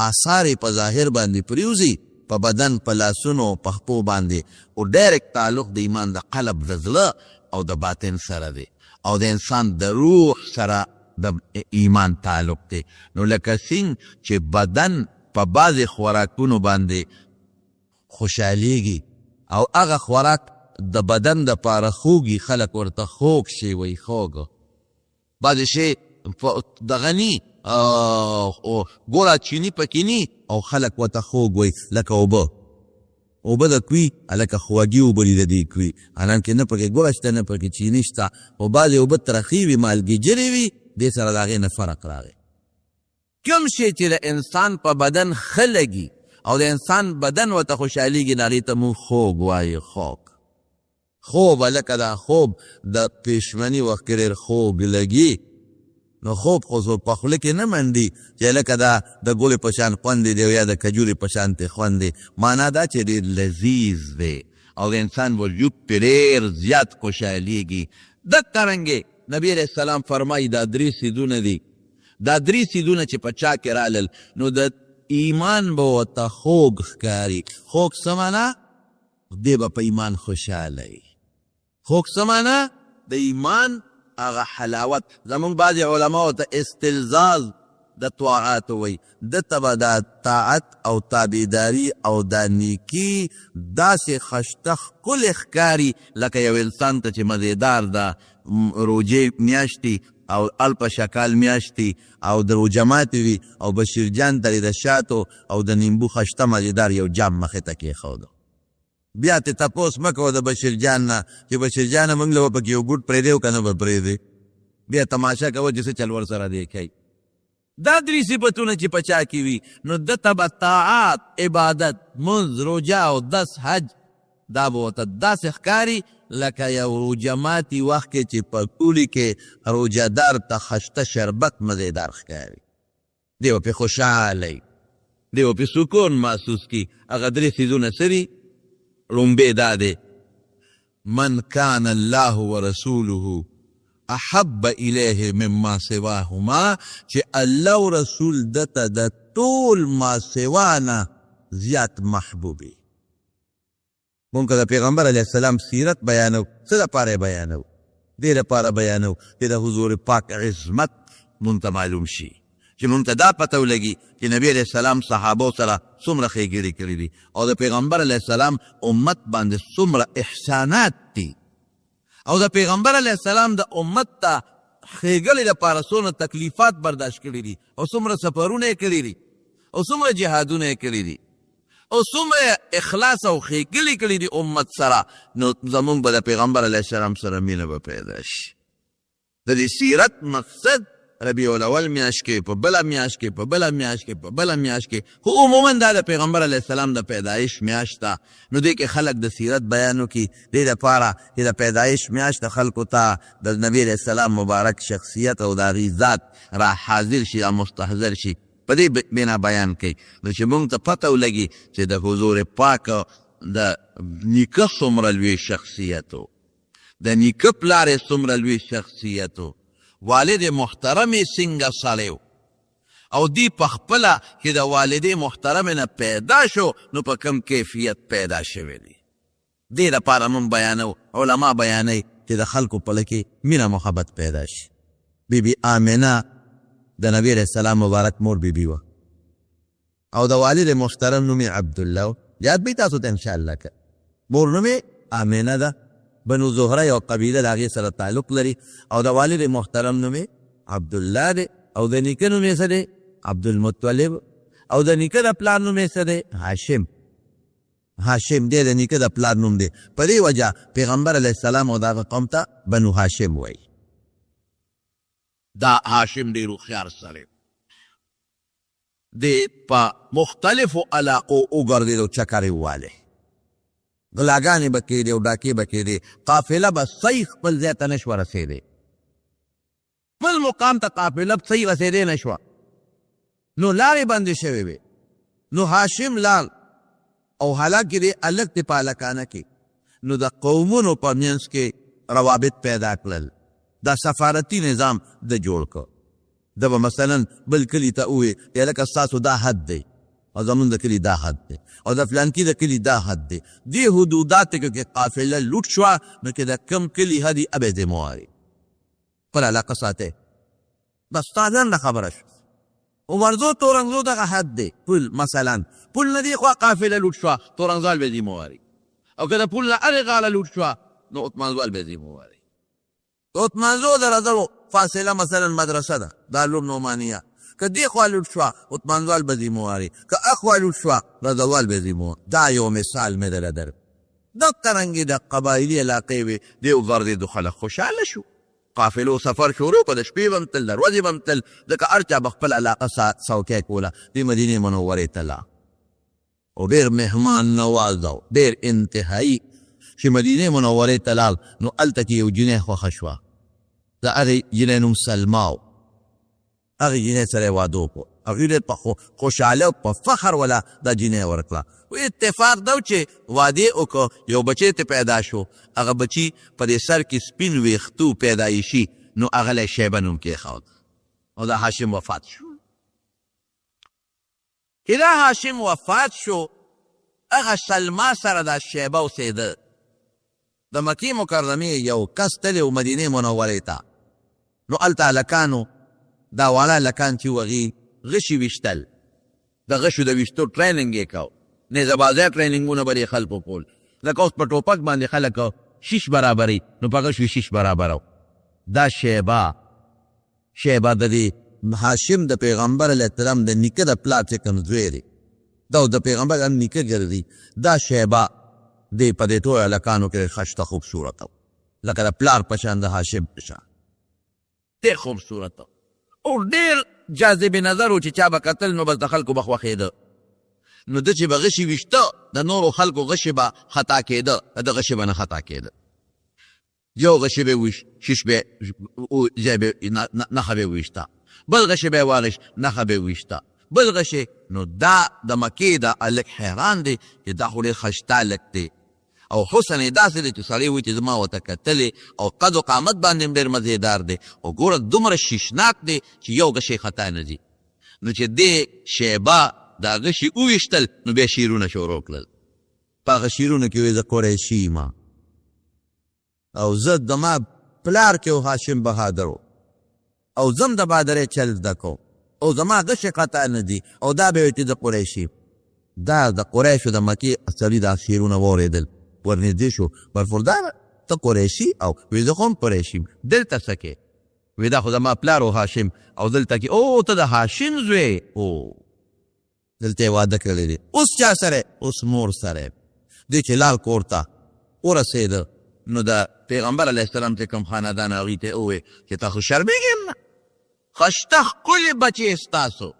[SPEAKER 2] آثار یې په ظاهر باندې پریوځي، په بدن، په لاسونو، په خپو باندې، خو ډایرکټ تعلق د ایمان د قلب، د زړه او د باطن سره دی، او د انسان د روح سره د ایمان تعلق دی. نو لکه څنګه چې بدن په بعضې خوراکونو باندې خوشحالېږي او هغه خوراک د بدن دپاره خوږي، خلک ورته خوږ شی وایي، خوږ بعضې شی دغه ني، ګوړه چیني پکې ني او خلک ورته خوږ وایي، لکه اوبه، اوبه د کوي هلکه خوږې اوبه دي د دې کوي، حالانکه نه پکې ګوړه شته نه پکې چیني شته، خو بعضې اوبه ترخې وي، مالګې وي، دې سره د هغې نه فرق راغی. کوم شی چې د انسان په بدن ښه لګي او د انسان بدن ورته خوشحالېږي، نو هغې ته موږ خوږ وایو. خوږ خوب، هلکه دا خوب د پېشمني وخت کې ډېر خوږ لګي، نو خوب خو څوک په خوله کې نه منډي چې هلکه دا د ګوړې په شان خوند دی او یا د کجورې په شان ترې خوند دی، معنا دا چې ډېر لذیذ دی او د انسان وجود پرې ډېر زیات خوشحالېږي.
[SPEAKER 1] دقه رنګې نبی علیه السلام فرمایي دا درې څیزونه دي، دا درې څیزونه چې په چا کې رالل نو د ایمان به ورته خوږ ښکاري. خوږ څه معنا؟ دی به په ایمان خوشحاله وي. خوږ څه معنا؟ د ایمان هغه حلاوت. زمونږ بعضې علماو ته استلزاز د طاعات وایي، ده ته به دا طاعت او تابعداري او دا نیکي داسې خشته ښکلې ښکاري لکه یو انسان ته چې مزیدار ده روژې میاشتي او الپه شکال میاشتي او د روژه ماتې وي او بشیر جان ته د شاتو او د نیمبو خشته مزیدار یو جام مخې ته کېښودو. بیا ته تپوس مه کوه د بشیر جان نه چې بشیر جانه موږ له به پکې یو ګوټ پرېږدې او که نه به پرېږدې، بیا تماشه کوه چې څه چل ورسره دی کوي. دا درې صفتونه چې په چا کې وي نو ده ته به طاعات، عبادت، لمونځ، روژه، اودس، حج دا به ورته داسې ښکاري لکه یو روژه ماتي وخت کې چې په کلي کې روژه دار ته خشته شربت مزیدار ښکاري، دی به پرې خوشحاله وي، دی به پرې سکون محسوس کړي. هغه درې څیزونه څه دي؟ ړومبی دا دی، من کان الله ورسوله احب الیه مما سواهما، چې الله او رسول ده ته د ټول ما سوا نه زیات محبوب وي. مونږ که د پیغمبر علیه السلام سیرت بیانو څه لپاره یې بیانو؟ دې لپاره بیانو چې د حضور پاک عظمت مونږ ته معلوم شي، چې مونږ ته دا پته ولګي چې نبی علیه السلام صحابو سره څومره ښېګړې کړې دي او د پیغمبر علیه السلام امت باندې څومره احسانات دي او د پیغمبر علیه السلام د امت ته ښېګړې لپاره څونه تکلیفات برداشت کړي دي او څومره سفرونه یې کړي دي او څومره جهادونه یې کړي دي او څومره اخلاص او ښېګړې کړي دي امت سره، نو زمونږ به د پیغمبر علیه السلام سره مینه به پیدا شي. د دې سیرت مقصد ربیع الاول میاشت کې، په بله میاشت کې، په بله میاشت کې، په بله میاشت کې، خو عموما دا د پیغمبر علیه السلام د پیدایش میاشت ده، نو دې کې خلک د سیرت بیان وکړي، دې لپاره چې د پیدایش میاشت خلکو ته د نبی علیه السلام مبارک شخصیت او د هغې ذات را حاضر شي، را مستحضر شي، په دې بنا بیان کوي، نو چې مونږ ته پته ولګي چې د حضور پاک د نیکه څومره لوی شخصیت و، د نیکه پلار یې څومره لوی شخصیت و، والد محترم یې څنګه سړی و، او دی په خپله چې د والدې محترمې نه پیدا شو نو په کوم کیفیت پیدا شوی دی. دې لپاره مونږ بیانو، علما بیانوي چې د خلکو په زړه کې مینه محبت پیدا شي. بی بی آمنه د نبی علیه السلام مبارک مور بی بی وه او د والد محترم نوم یې عبدالله و، یاد به وي تاسو ته انشاءالله که مور نوم یې آمنه ده، بنو زهره یو قبیله د هغې سره تعلق لري او د والد محترم نوم یې عبدالله دی او د نیکه نوم یې څه دی؟ عبدالمطلب او د نیکه د پلار نوم یې څه دی؟ هاشم. هاشم دی د نیکه د پلار نوم دی، په دې وجه پیغمبر علیه السلام او د هغه قوم ته بنو هاشم وایي. دا هاشم ډېر هوښیار سړی دی، په مختلفو علاقو وګرځېد او چکر یې ووالی، غلاګانې به کېدې او ډاکې به کېدې، قافله به صحیح خپل ځای ته نه شوه رسېدی، خپل مقام ته قافله صحیح رسېدی نه شوه، نو لارې بندې شوې وې. نو هاشم لاړ او حالانکه دی هلک دی په هلکانه کې، نو د قومونو په منځ کې روابط پیدا کړل، دا سفارتي نظام ده جوړ کړ. ده به مثلا بل کلي ته ووې چې هلکه ستاسو دا حد دی او زمونږ د کلي دا حد دی او د فلانکي د کلي دا حد دی، دې حدوداتو کې که قافله لوټ شوه نو چې د کوم کلي حد وي هغه به ذمه واري خپله علاقه ساتي، بس ستا لنډه خبره شوه. عمرزو تورنګزو دغه حد دی، پل مثلا پل نه دې خوا قافله لوټ شوه تورنګزوال به ذمه واري، او که د پل نه هرې غاړه لوټ شوه نو عثمانزوال به ذمه واري. د عثمانزو د رضلو فاصله مثلا مدرسه ده دارالعلوم نعمانیه، که دې خوا لوټ شوه عثمانزوال به ذمه واري، که اخوا لوټ شوه رضوال به ذمه واري. دا یو مثال مې درله درکړ. دقه رنګې د قبایلي علاقې وې، دې وګرځېدو خلک خوشحاله شو، قافلو سفر شروع کړ، د شپې به هم تلل، د ورځې به هم تلل، ځکه هر چا به خپل علاقه څوکۍ کوله. دې مدینې منورې ته لاړ او ډېر مهمان نواز او ډېر انتهایي چې مدینې منورې ته لاړ نو هلته کې یو جینۍ خوښه شوه، د هغې جینۍ نوم سلما و، هغې جینۍ سره یې واده وکړو. هغوی ډېر په خوشحالۍ او په فخر ولا دا جینۍ ورکړه. و اتفاق دا و چې واده یې وکړ، یو بچی ترې پیدا شو، هغه بچي په دې سر کې سپین ویښتو پیدایشي، نو هغه له یې شیبه نوم کېښود او دا هاشم وفات شو. چې دا هاشم وفات شو، هغه سلما سره دا شیبه اوسېده. د مکې مکرمې یو کس تللی و مدینې منورې ته، نو هلته هلکانو دا واړه هلکان چې وو هغوی غشي ویشتل، د غشو د ویشتو ټریننګ یې کاوه، نیزه بازۍ ټریننګونه به دې خلکو کول، لکه اوس په ټوپک باندې خلک شیش برابروي، نو په غشو یې شیش برابرو. دا شیبه شیبه د دې هاشم د پیغمبر علیه السلام د نیکه د پلار چې کوم زوی دی، دا اوس د پیغمبر هم نیکه ګرځي. دا شیبه دی په دې ټولو هلکانو کې ښایسته خوبصورته و، لکه د پلار په شان، د هاشم په شان ډېر خوبصورته او ډېر جاذب نظر و، چې چا به کتل نو بس د خلکو به خوښېده. نو ده چې به غشي ویشته، د نورو خلکو غشي به خطا کېده، د ده غشي به نه خطا کېده. یو غشی به ویش، شیش به ځای به نښه به ویشته، بل غشی به واغش، نښه به ویشته، بل غشی. نو دا د مکې دا هلک حیران دی چې دا خو ډېر ښایسته هلک دی او حسن یې داسې دی چې سړی وایي چې زما ورته کتلې، او قد و قامت باندې هم ډېر مزېدار دی، او ګوره دومره شیشناک دی چې یو غشی خطا نه ځي. نو چې دې شیبه دا غشي وویشتل، نو بیا شعرونه شروع کړل. په هغه شعرونو کې وایي، زه قریشي یم او زه د ما پلار کې هاشم بهادر و او زم د بهادرۍ چل زده کوم او زما غشې خطا نه دي، او دا به وایي چې زه قریشي. دا د قریشو د مکې سړي دا شعرونه واورېدل، ورنږدې شو، برخورداره ته قریشي؟ او وی زه خو هم قریشي، دلته څه کې؟ وی دا خو زما پلار و هاشم، او دلته کې. او ته د هاشم زوی؟ او دلته یې واده کړی دی. اوس چا سره؟ اوس مور سره دی. چې لاړ کور ته ورسېده، نو د پیغمبر علیه السلام چې کوم خاندان هغوی ته وویل چې تاسو شرمېږئ هم نه، ښایسته ښکلي بچی ستاسو،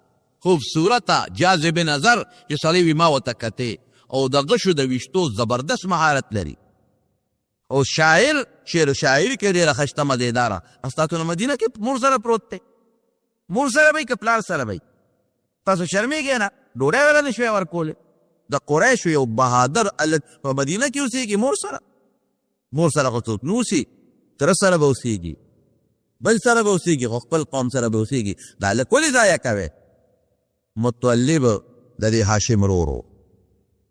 [SPEAKER 1] خوبصورته، جاذب نظر، چې سړی وي ما ورته کتې، او د غشو د ویشتو زبردست مهارت لري، او شاعر، شعر و شاعري کې ډېره ښایسته مزېداره، ستاسو نه مدینه کې مور سره پروت دی. مور سره به که پلار سره به؟ تاسو شرمېږئ نه؟ ډوډۍ ولا نه شوی ورکولی. د قریشو یو بهادر هلک په مدینه کې اوسېږي مور سره؟ مور سره خو څوک نه اوسي، تره سره به اوسېږي، بل سره به اوسېږي، خو خپل قوم سره به اوسېږي. دا هلک ولې ضایع کوی؟ مطلب د دې هاشم ورور و.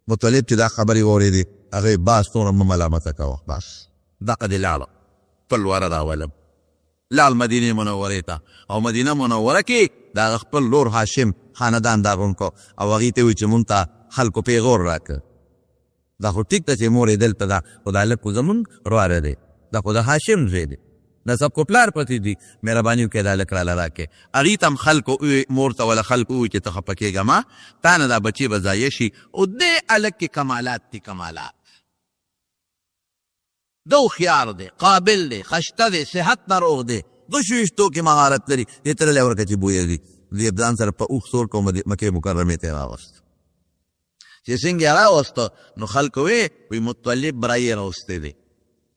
[SPEAKER 1] مطلب چې دا خبرې واورېدې، هغه باس نوره مه ملامته کوه، بس دقه دې لاړه، خپل وره راولم. لاړ مدینې منورې ته او مدینه منوره کې د هغه خپل لور هاشم خاندان دا غونډ کړ او هغوی ته وویل چې مونږ ته خلکو پیغور راکړ. دا خو ټیک ده چې مور یې دلته ده، خو دا هلک خو زمونږ وروره دی، دا خو د هاشم زوی دی، نسب خو پلار پسې ځي، مهرباني وکړئ دا هلک راله راکړئ. هغوی ته هم خلکو وویل، مور ته وله خلکو وویل چې ته خفه کېږه مه، تا نه دا بچی به ضایع شي، او دې هلک کې کمالات دي، کمالات. ده هوښیار دی، قابل دی، خشته دی، صحت نه روغ دی، غشو ویشتو کې مهارت لري، دې تره له ورکه چې بویږي. دې ځان سره په اوښ سور کوم مکې مکرمې ته راوست. چې څنګه یې راوست، نو خلکو وی وی مطلب برای راوستی دی.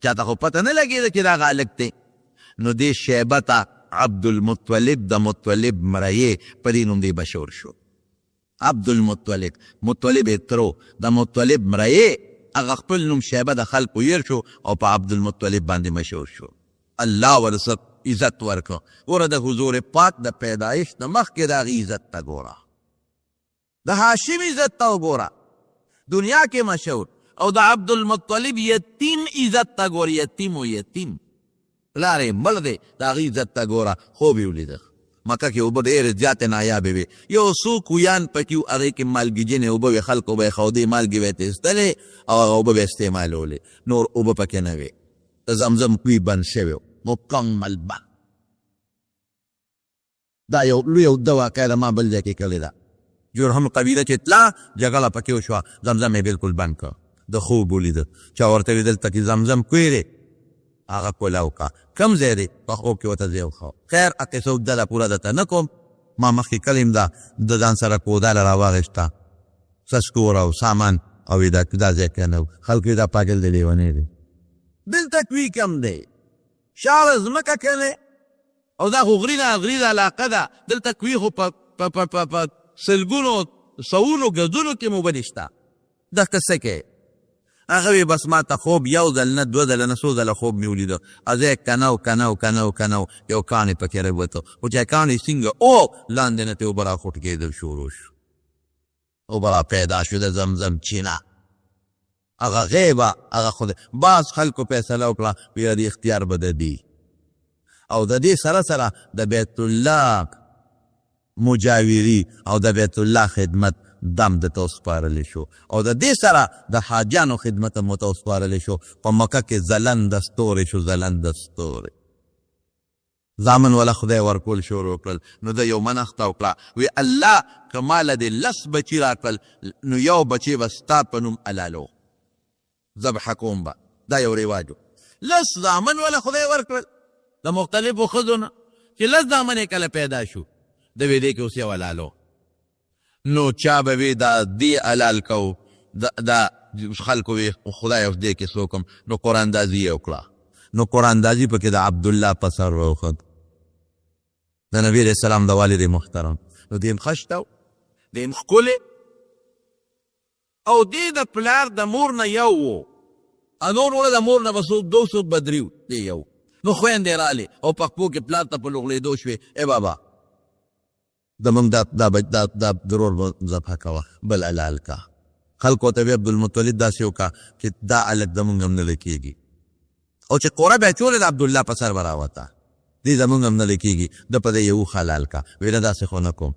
[SPEAKER 1] چاته خو پته نه لګېده چې دا هغه هلک دی. نو دې شیبه ته عبدالمطلب د مطلب مرایې په دې نوم دی مشهور شو. عبدالمطلب، مطلب یې ترو، د مطلب مرایې، هغه خپل نوم شیبه د خلکو هېر شو او په عبدالمطلب باندې مشهور شو. الله ورسره عزت ورکړ. ګوره د حضور پاک د پیدایش نه مخکې د هغې عزت ته ګوره، د هاشم عزت ته وګوره، دنیا کې مشهور، او د عبدالمطلب یتیم عزت ته ګوره، یتیم و یتیم، پلار یې مړ دی، د هغه عزت ته ګوره. خوب یې ولیده، مکه کې اوبه ډېرې زیاتې نایابې وې، یو څو کویان پکې وو، هغې کې مالګېجنې اوبه وې، خلکو به یې ښودې، مالګې به یې ترې ایستلې او هغه اوبه به یې استعمالولې، نور اوبه پکې نه وې. د زمزم کوی بند شوی و، مکمل بند. دا یو لوی اوږده واقعه ده، ما بل ځای کې کړې ده. جرهم قبیله چې تله، جګړه پکې وشوه، زمزم یې بالکل بند کړ. د خوب ولیده، چا ورته ویل دلته کې زمزم کوی دی، هغه کولاو کا کم ځای دی، په خوب کې ورته ځای وښوه. خیر، قصه اوږده ده، پوره درته نه کوم، ما مخکې کړې هم ده. د ځان سره کوداله راواخیسته، سسکور او سامان، او دا دا ځای که نه، خلکو دا پاګل دی، لیونی دی، دلته کوی کم دی، شاړه ځمکه کنه، او دا خو غریزه غریزه علاقه ده، دلته کوی خو په په سلګونو سوونو ګزونو کې مو نشته. دغه څه کې هغه وی بس ما ته خوب یو ځل نه، دوه ځله نه، څو ځله خوب مې ولیده. ځای کنه کنه کنه کنه یو کاڼی پکې راووته، خو چې کاڼی څنګه او لاندې نه ترې اوبه راخوټکېدل شروع شو، اوبه را پیدا شو د زمزم چینه. هغه غیبه هغه خدای بعض خلکو فیصله وکړه ویره د اختیار به د دې او د دې سره سره د بیت الله مجاوری او د بیت الله خدمت دم د ته وسپارل شو، او د دې سره د حاجیانو خدمت هم ورته وسپارل شو. په مکه کې ځلنده ستوری شو، ځلنده ستوری. زامن ولا خدای ورکول شروع کړل. نو د یو منښته وکړه، وی الله که ماله دې 10 بچي راکړل نو یو بچی به ستا په نوم حلالو ذبح کوم به. دا یو رواج و. 10 زامن ولا خدای ورکړل د مختلفو ښځو نه، چې 10 زامن یې کله پیدا شو د وی دې کې اوس یو حلالو. نو چا به وی دا دې حلال کو، دا خلکو وی خدای اوس دې کې څوک هم. نو قراندازي یې وکړه. نو قراندازي پکې د عبدالله په سر راوخوت، د نبي علیه السلام د والد محترم. نو دې هم ښه و، دې هم ښکلی، او دې د پلار د مور نه یو و، نور وروڼه د مور نه به څوک دوه څوک به درې وو، دې یو. نو خویندې رالې او په خپو کې پلار ته په لغلېدو شوې، ای بابا زمونږ دا دا دا دا ضرور به ذبح کوه، بل حلال کا. خلکو ته وی عبدالمطلب داسې وکړه چې دا هلک زمونږ هم نه کېږي، او چې قوره به یې اچولې د عبدالله په سر به راوته، دې زمونږ هم نه کېږي، ده په دې یو اوښ حلال کا. وی نه داسې خو نه کوم.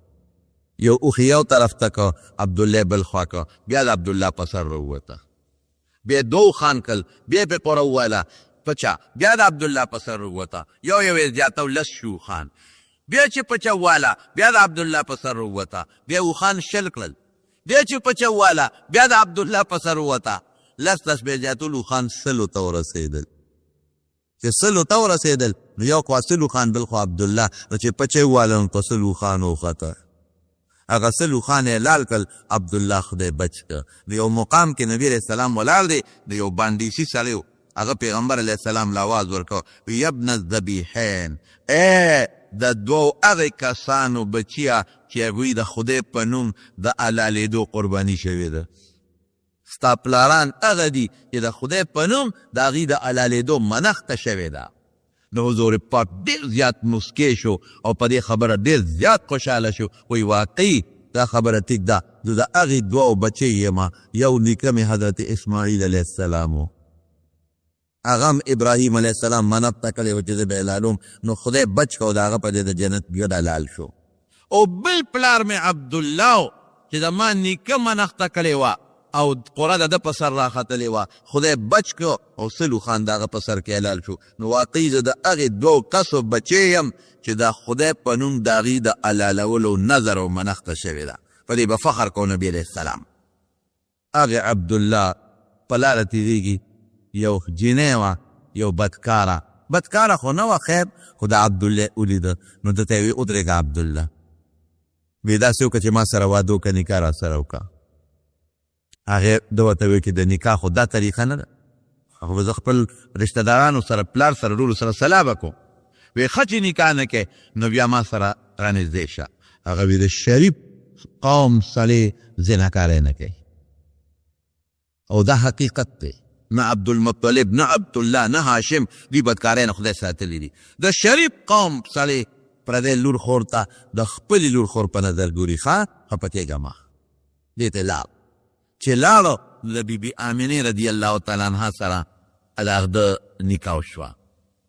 [SPEAKER 1] یو اوښ یو طرف ته که، عبدالله بل خوا که، بیا د عبدالله په سر راووته. بیا دوه اوښان کړل، بیا یې پرې قوره ووهله پچه، بیا د عبدالله په سر راووته. یو یو یې زیاته 10 شو اوښان. بیا چې پچه وواله بیا د عبدالله په سر راووته. بیا اوښان 20 کړل، بیا چې پچه وواله بیا د عبدالله په سر ووته. 10 10 بیا زیاتول اوښان 100 ته ورسېدل. چې 100 ته ورسېدل نو یو خوا 100 اوښان بل خوا عبدالله. نو چې پچه وواله نو په 100 اوښان وخته، هغه 100 اوښان یې حلال کړل، عبدالله خدای بچ کړ. نو یو مقام کې نبي علیه السلام ولاړ دی، د یو باندیسي سړی و، هغه پیغمبر علیه السلام له اواز ورکړ، وی ابن الذبیحین، ای د دوو هغې کسانو بچیه چې هغوی د خدای په نوم د حلالېدو قرباني شوې ده. ستا پلاران هغه دي چې د خدای په نوم د هغوی د حلالېدو منښته شوې ده. نو حضور پاک ډېر زیات مسکی شو او په دې خبره ډېر زیات خوشحاله شو. وایي واقعي دا خبره ټیک ده، زه د هغې دوو بچی یم، یو نیکه مې حضرت اسماعیل علیه السلام و، هغه هم ابراهیم علیه السلام منښته کړې وه چې زه به حلالوم، نو خدای بچ کړ او د هغه په ځای د جنت ګډ حلال شو. او بل پلار مې عبدالله و چې زما نیکه منښته کړې وه او قره د ده په سر راختلې وه، خدای بچ کړ او 100 اوښان د هغه په سر کې حلال شو. نو واقعي زه د هغې دوو کسو بچی یم چې د خدای په نوم د هغوی د حلالولو نظر او منښته شوې ده. په دې به فخر کوو نبي علیه السلام. هغې عبدالله په لاره تېرېږي، یو جینۍ وه، یو بدکاره، بدکاره خو نه وه خیر، خو د عبدالله ولیده، نو ده ته یې وی ودرېږه عبدالله، وی داسې وکړه چې ما سره واده وکړه، نکاح را سره وکړه. هغې ده ورته وی چې د نکاح خو دا طریقه نه ده، خو به زه خپل رشته دارانو سره، پلار سره، ټولو سره سلا به کوم. وی ښه چې نکاح نه کوې نو بیا ما سره رانږدې شه. هغه وی د شریف قوم سړی زناکاری نه کوي، او دا حقیقت دی. نه عبدالمطلب، نه عبدالله، نه هاشم، دوی بدکارۍ نه خدای ساتلي دي. د شریف قوم سړی پردی لور خور ته د خپلې لور خور په نظر ګوري. ښه خفه کېږه مه. دې ته لاړ، چې لاړو نو د بیبي آمنې رضی الله تعالی عنها سره د نکاح وشوه.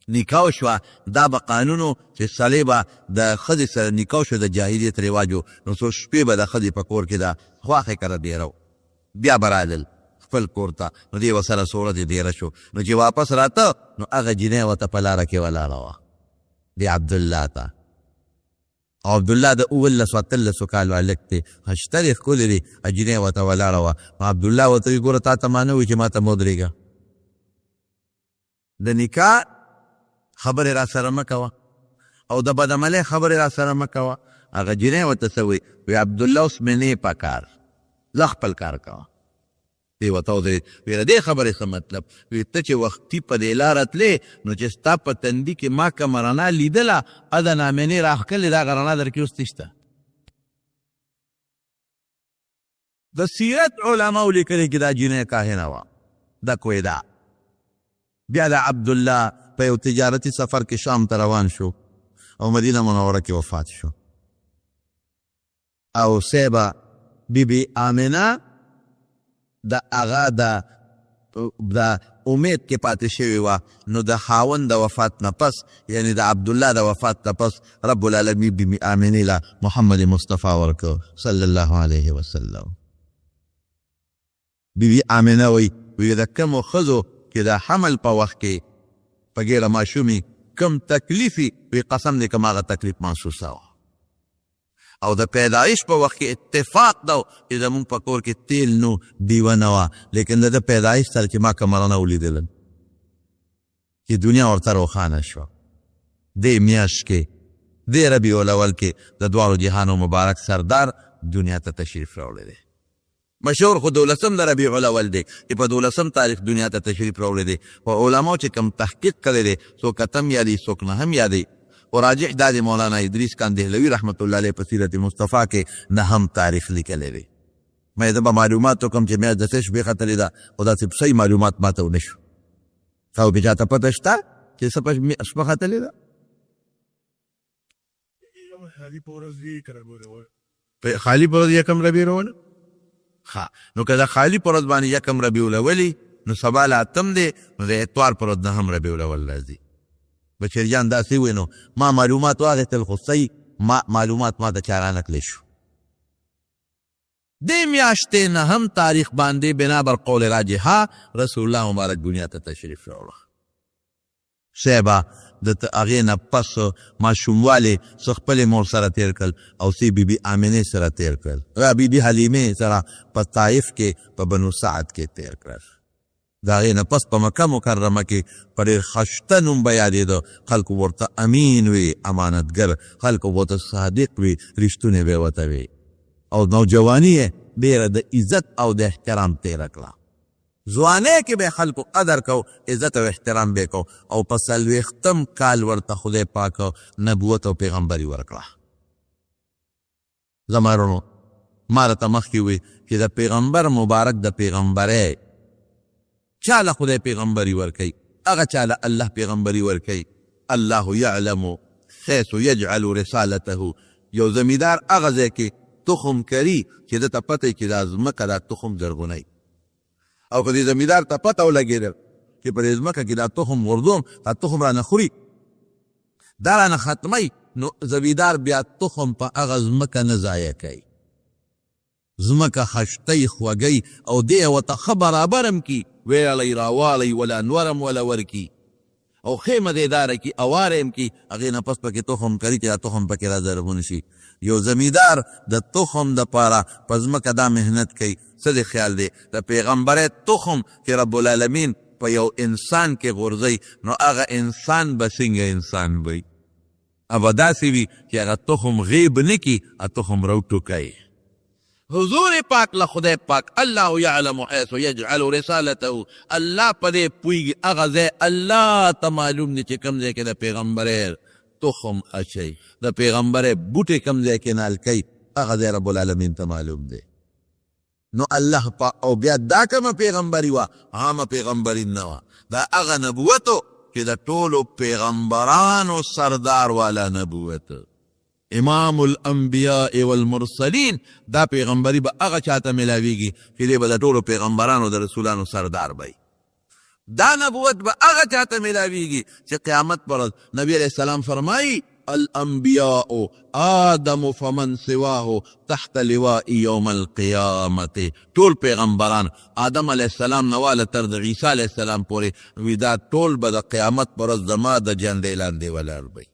[SPEAKER 1] نکاح وشوه، دا به قانون و چې سړی به د ښځې سره نکاح شو، د جاهلیت رواج و، نو څو شپې به د ښځې په کور کې د خواښې کره دېره و، بیا به رالل خپل کور ته. نو دی ورسره څو ورځې دېره شو. نو چې واپس راته نو هغه جینۍ ورته په لاره کې ولاړه وه، دی عبدالله ته. او عبدالله د 17 18 کالو هلک دی، ښه دی، ښکلی دی، جینۍ ورته ولاړه وه. نو عبدالله ورته وایي ګوره تا ته ما نه وایي چې ما ته مه ودرېږه، د نکاح خبرې را سره مه کوه او د بدعملۍ خبرې را سره مه کوه. هغه جینۍ ورته څه وایي؟ وایي عبدالله اوس مې نه په کار، ځه خپل کار کوه. دی ورته ودرېد، وایي د دې خبرې څه مطلب؟ وایي ته چې وختي په دې لاره تلې نو چې ستا په تندي کې ما کومه رڼا لیدله، د نامنې راښکلې دغه رڼا درکې اوس نشته. د سیرت علماو لیکلي چې دا جینۍ کاهنه وه د کویدا. بیا د عبدالله په یو تجارتي سفر کې شام ته روان شو او مدینه منوره کې وفات شو. او صیبه بی بی آمنه د هغه د د امید کې پاتې شوې وه، نو د خاوند د وفات نه پس، یعنی د عبدالله د وفات نه پس، رب العالمین بی بی آمنې له محمد مصطفی ورکړ صلی الله علیه وسلم. بی بی آمنه وایي، وایي د کومو ښځو چې د حمل په وخت کې په ګېډه ماشومې کوم تکلیف وي، وایي قسم دی که ما هغه تکلیف محسوساوه. او د پیدایش په وخت کې اتفاق دا و چې زموږ په کور کې تیل نو ډیوه نه وه، لیکن د ده پیدایش سره چې ما کومه رڼا ولیدله چې دنیا ورته روښانه شوه. دې میاشت کې، دې ربیع الاول کې د دواړو جهانو مبارک سردار دنیا ته تشریف راوړی دی. مشهور خو دولسم د ربیع الاول دی چې په دولسم تاریخ دنیا ته تشریف راوړی دی، خو علماو چې کوم تحقیق کړی دی څوک اتم یادوي څوک نهم یادوي، خو راجح دا دی مولانا ادریس کاندهلوي رحمة الله علیه په سیرت مصطفی کې نهم تاریخ لیکلی دی. مې زه به معلومات وکړم چې میاشت د څه شپې ختلې ده، خو داسې صحیح معلومات ماته ونه شو. تاسو کې چاته پته شته چې څه شپه ختلې ده؟
[SPEAKER 3] خالي په ورځ دی که ربیع الاول؟
[SPEAKER 1] په خالي په ورځ یکم ربیع الاول. ښه نو که د خالي په ورځ باندې یکم ربیع الاولي نو سبا لا اتم دی، نو د اتوار په ورځ نهم ربیع الاول راځي. بشیر جان داسې وویل، نو ما معلومات واخیستل خو صحیح ما معلومات ما ته چا رانه کړی شو. دې میاشتې نهم تاریخ باندې بنا بر قول راجحه رسول الله مبارک دنیا ته تشریف راوړ. صیبه د ته هغې نه پس ماشوموالی څه خپلې مور سره تېر کړل او څه بي بي آمنې سره تېر کړل، بي بي حلیمې سره په طایف کې په بنو سعد کې تېر کړل. د هغې نه پس په مکه مکرمه کې په ډېر خشته نوم به یادېده، خلکو به ورته امین وي، امانتګر، خلکو به ورته صادق وي، رښتونی به یې ورته وي او نوجواني یې ډېره د عزت او د احترام تېره کړه. ځوانۍ کې به خلکو قدر کو، عزت او احترام به کو او په څلوېښتم کال ورته خدای پاک نبوت او پیغمبري ورکړه. زما وروڼو، ما درته مخکې وویل چې د پیغمبر مبارک د پیغمبرۍ چا له خدای پیغمبري ورکوي، هغه چا له الله پیغمبري ورکوي، الله یعلم حیث یجعل رسالته. یو زمیندار هغه ځای کې تخم کري چې ده ته پته وي چې دا ځمکه دا تخم زرغونوي، او که دې زمیندار ته پته ولګېده چې په دې ځمکه کې دا تخم غورځوم، دا تخم رانه خوري، دا رانه ختموي، نو زمیندار بیا تخم په هغه ځمکه نه ضایع کوي، ځمکه خشتوي، خوږوي او دی یې ورته ښه برابر هم کړي، ویاړوي، راواړوي، ولا نور هم وله ورکړي او ښې مزېداره کړي، اواره یې هم کړي، هغې نه پس پکې تخم کري چې دا تخم پکې را زرغون شي. یو زمیندار د تخم دپاره په ځمکه دا محنت کوي، څه دې خیال دی د پیغمبرۍ تخم چې رب العالمین په یو انسان کې غورځوي نو هغه انسان به څنګه انسان وي؟ به داسې وي چې هغه تخم غیب نه کړي، هغه تخم راوټوکوي. حضور پاک له خدای پاک الله یعلم حیث یجعل رسالته، الله په دې پوهیږي، هغه ځای الله ته معلوم دی چې کوم ځای کې د پیغمبرۍ تخم اچوي، د پیغمبرۍ بوټی کوم ځای کې نال کوي، هغه ځای رب العالمین ته معلوم دی. نو الله پاک او بیا دا کومه پیغمبري وه؟ عامه پیغمبري نه وه، دا هغه نبوت و چې د ټولو پیغمبرانو سردار والا نبوت، امام الانبیاء والمرسلین. دا پیغمبري به هغه چاته ملاویږي چې دی به د ټولو پیغمبرانو د رسولانو سردار به وي. دا نبوت به هغه چاته ملاویږي چې قیامت پر ورځ نبی علیه السلام فرمایي الانبیاء آدم فمن سواه تحت لواء یوم القیامة. ټول پیغمبران آدم علیه السلام نه واله تر د عیسی علیه السلام پورې وي، دا ټول به د قیامت پر ورځ زما د جنډې لاندې ولاړ وي،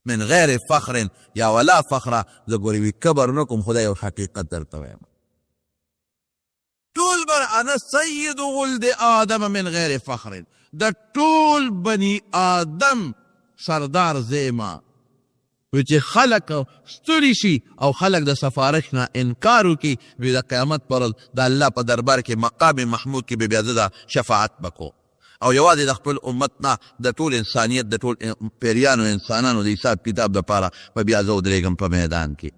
[SPEAKER 1] من غیر فخر یا ولا فخره. زه ګورې وي کبر نه کوم، خو دا یو حقیقت درته وایم. ټول بر انا سید ولد آدم من غیر فخر، د ټول بنی آدم سردار زیما. وی چې خلک ستړي شي او خلک د سفارش نه انکار وکړي، وی د قیامت پر ورځ د الله په دربار کې مقام محمود کې به بیا زه د شفاعت به کوم، او یوازې د خپل امت نه، د ټول انسانیت، د ټول پیریانو انسانانو د حساب کتاب دپاره به بیا زه ودرېږم په میدان کې.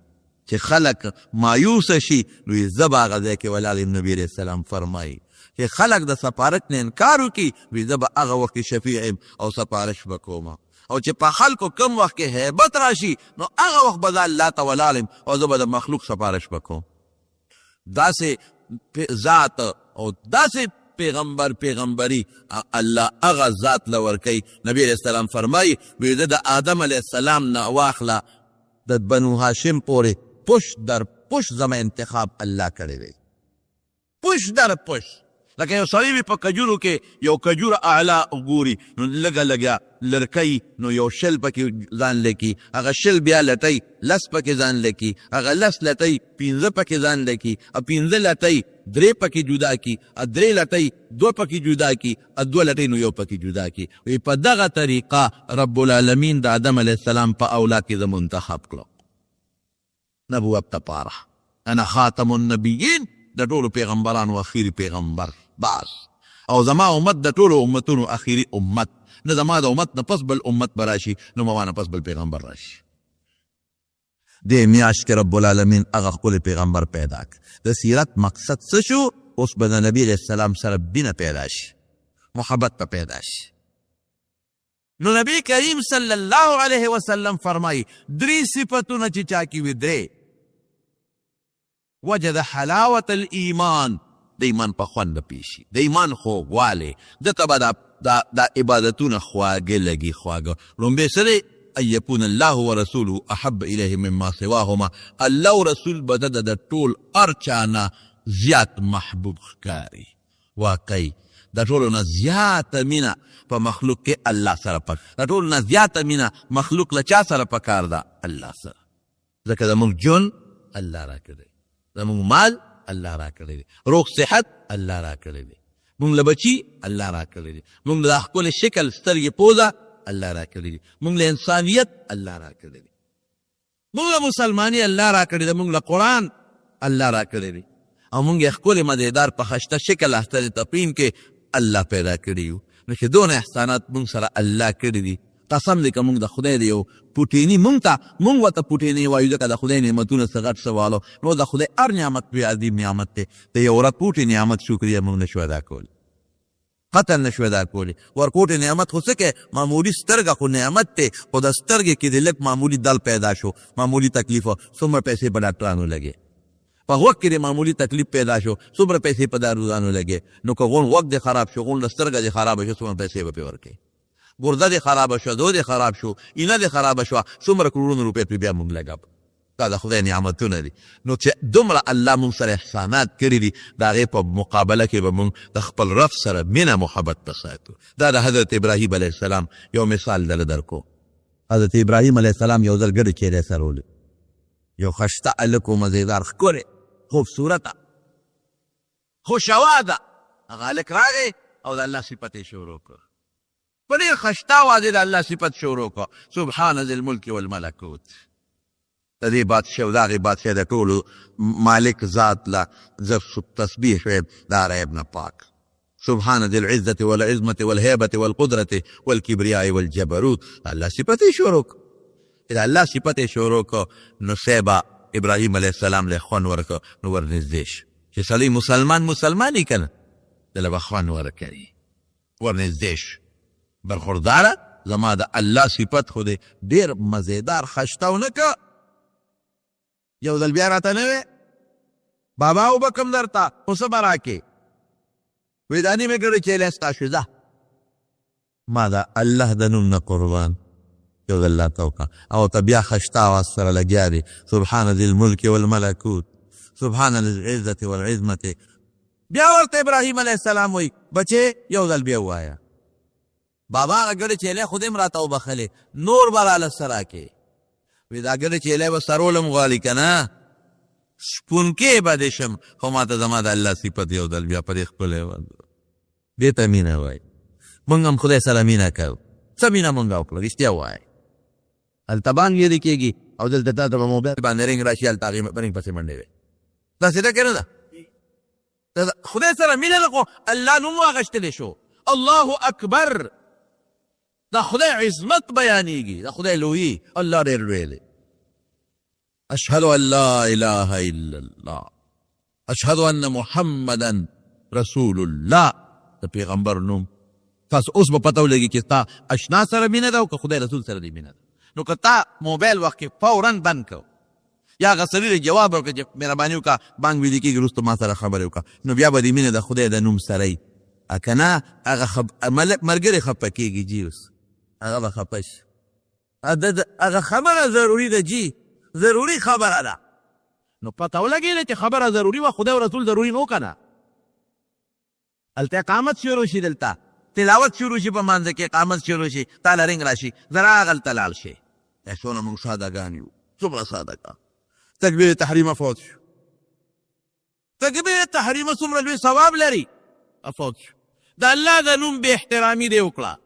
[SPEAKER 1] چې خلک مایوس شي نو زه به هغه ځای کې ولاړ یم. نبي علیه السلام فرمایي چې خلک د سفارش نه انکار وکړي، وي زه به هغه وخت کې شفیع یم او سفارش به کوم، او چې په خلکو کم وخت کې هیبت راشي نو هغه وخت به زه الله ته ولاړ یم او زه به د مخلوق سفارش به کوم. داسې ذات او داسې پیغمبر پیغمبري الله هغه ذات له ورکوي. نبي علیه السلام فرمایي وي زه د آدم علیه السلام نه واخله د بنو هاشم پورې پش در پش زما انتخاب الله کړی دی، پش در پش. لکه یو سړی وي په کجورو کې یو کجوره اعلی وګوري نو لږه لږه لرکوي، نو یو 20 پکې ځان لکي، هغه 20 بیا لټوي، 10 پکې ځان لکي، هغه 10 لټوي، 5 پکې ځان لکي، 5 لټوي، 3 پکې جدا کي، 3 لټوي، 2 پکې جدا کي، 2 لټوي نو 1 پکې جدا کي. وي په دغه طریقه رب العالمین د آدم علیه السلام په اولاد کې زه منتخب کړم نبوت لپاره. انا خاتم النبیین، د ټولو پیغمبرانو اخیری پیغمبر بس، او زما امت د ټولو امتونو اخیری امت. نه زما د امت نه پس بل امت به راشي، نو ما نه پس بل پیغمبر راشي. دې میاشت کې رب العالمین هغه ښکلی پیغمبر پیدا کړ. د سیرت مقصد څه شو؟ اوس به د نبي علیه السلام سره مینه پیدا شي، محبت به پیدا شي. نو نبی کریم صلی الله علیه وسلم فرمایي 3 صفتونه چې چا کې وي، 3 وجد حلاوة الایمان، د ایمان په خوند به پېښ شي، د ایمان خوږوالی ده ته به دا عبادتونه خواږه لګي. خواږه لومبی څه دی؟ ان یکون الله ورسوله احب الیه مما سواهما، الله او رسول به ده د ټول هر چا نه زیات محبوب ښکاري. واقعي د ټولو نه زیاته مینه په مخلوق کې الله سره پک، د ټولو نه زیاته مینه مخلوق له چا سره پکار ده؟ الله سره. ځکه زموږ ژوند الله راکړی، زموږ مال الله راکړی دی، روغ صحت الله راکړی دی، موږ له بچي الله راکړی دی، موږ له ښکلي شکل سترګې پوزه الله راکړی دی، موږ له انسانیت الله راکړی دی، موږ له مسلماني الله راکړی دی، موږ له قرآن الله راکړی دی، او موږ یې ښکلي مزیدار په خشته شکل احسن تقویم کې الله پیدا کړي یو. نو چې دونه احسانات موږ سره الله کړي دي، قسم دی که موږ د خدای دی یو پوټینی موږ ته، موږ ورته پوټینی وایو، ځکه د خدای نعمتونه څه غټ څه والو، نو د خدای هر نعمت لوی عظیم نعمت دی. د یو رپوټي نعمت شکریه موږ نشو ادا کولی، قطعا نشو ادا کولی. ورکوټي نعمت خو څه کوې، معمولي سترګه خو نعمت دی، خو د سترګې کې دې لږ معمولي دل پیدا شو، معمولي تکلیف، څومره پیسې په ډاکټرانو لګې، په غوږ کې دې معمولي تکلیف پیدا شو، څومره پیسې په داروګانو لګې، نو که غون غوږ دې خراب شو، غون له سترګه دې خرابه شو، څومره پیسې به پرې ورکوې، ګرده دې خرابه شوه، زړه دې خراب شو، اینه دې خرابه شوه، څومره کروړونه روپۍ پرې بیا موږ لګب. دا د خدای نعمتونه دي. نو چې دومره الله موږ سره احسانات کړي دي، د هغې په مقابله کې به موږ د خپل رب سره مینه محبت به ساتو. دا د حضرت ابراهیم علیه السلام یو مثال دله درکو. حضرت ابراهیم علیه السلام یو ځل ګډې چیرې سره ولید، یو خشته هلک و، مزیدار، ښکلی، خوبصورته، خوشاواده. هغه هلک راغی او د الله صفت یې شروع کړ، په ډېر خشته اواز یې د الله صفت شروع کړ، سبحان ذي الملک والملکوت. د دې بادشاه او د هغې بادشاه د ټولو مالک ذات له زه تسبیح وایم، د هر عیب نه پاک. سبحان ذي العزة والعظمة والهيبة والقدرة والكبرياء والجبروت. الله صفت یې شروع کړ. چې د الله صفت یې شروع کړ، نو صاحبه ابراهیم علیه السلام له خوند ورکړ، نو ورنږدې شو. چې سړی مسلمان مسلمان یې که نه، ده له به خوند ورکوي. ورنږدې شو، برخورداره زما د الله صفت خو دې ډېر مزیدار خشته ونه که، یو ځل بیا راته نه وې بابا وبه کوم درته، خو څه به راکې؟ وایي دا نیمې ګړۍ چیلی ستا شوې، ځه ما د الله د نوم نه قربان، یو ځل راته وکړه. او ته بیا خشته اواز سره لګیا دی، سبحان ذي الملک والملکوت، سبحان ذي العزة والعظمة. بیا ورته ابراهیم علیه السلام وایي بچې یو ځل بیا ووایه، بابا هغه ګړې چیلی خو دې هم راته وبخښلې، نور به راله څه راکې؟ وایي دا ګړې چیلی به سرولم غواړي که نه، شپونکی به دې شم، خو ما ته زما د الله صفت یو ځل بیا په دې ښکلی باندې. دې ته مینه وایي. موږ هم خدای سره مینه کوو، څه مینه موږ وکړه؟ رښتیا ووایئ. هلته بانګ لیرې کېږي او دلته تا ته په موبایل باندې رینګ راشي، هلته هغې رینګ پسې منډې وي. داسې ده که نه ده؟ خدای سره مینه ده، خو الله نوم واغښتلی شو، الله اکبر، د خدای عظمت بیانېږي، د خدای لویي، الله ډېر لوی دی. اشهد ان لا اله الا الله، اشهد ان محمدا رسول الله، د پیغمبر نوم. تاسو اوس به پته ولګي چې تا اشنا سره مینه ده او که خدای رسول سره دې مینه ده. نو که تا موبایل وخت کې فورا بند کړ یا هغه سړي له جواب ورکړه چې مهرباني وکړه بانګ ویلي کېږي، وروسته ما سره خبرې وکړه، نو بیا به دې مینه د خدای د نوم سره وي. که نه هغه ملګری خفه کېږي جي، اوس هغه به خفه شي. هغه خبره ضروري ده جي، ضروري خبره ده. نو پته ولګېده چې خبره ضروري وه، خدای او رسول ضروري نو که نه. هلته اقامت شروع شي، دلته تلاوت شروع شي، په مانځه کې اقامت شروع شي، تا له رنګ راشي، زه هغلته لاړ شي. څونه موږ سادهګان یو، څومره سادهګان. تکبیر تحریمه فوت شو، تکبیر تحریمه څومره لوی ثواب لري، فوت شو. د الله د نوم بې احترامي دې وکړه،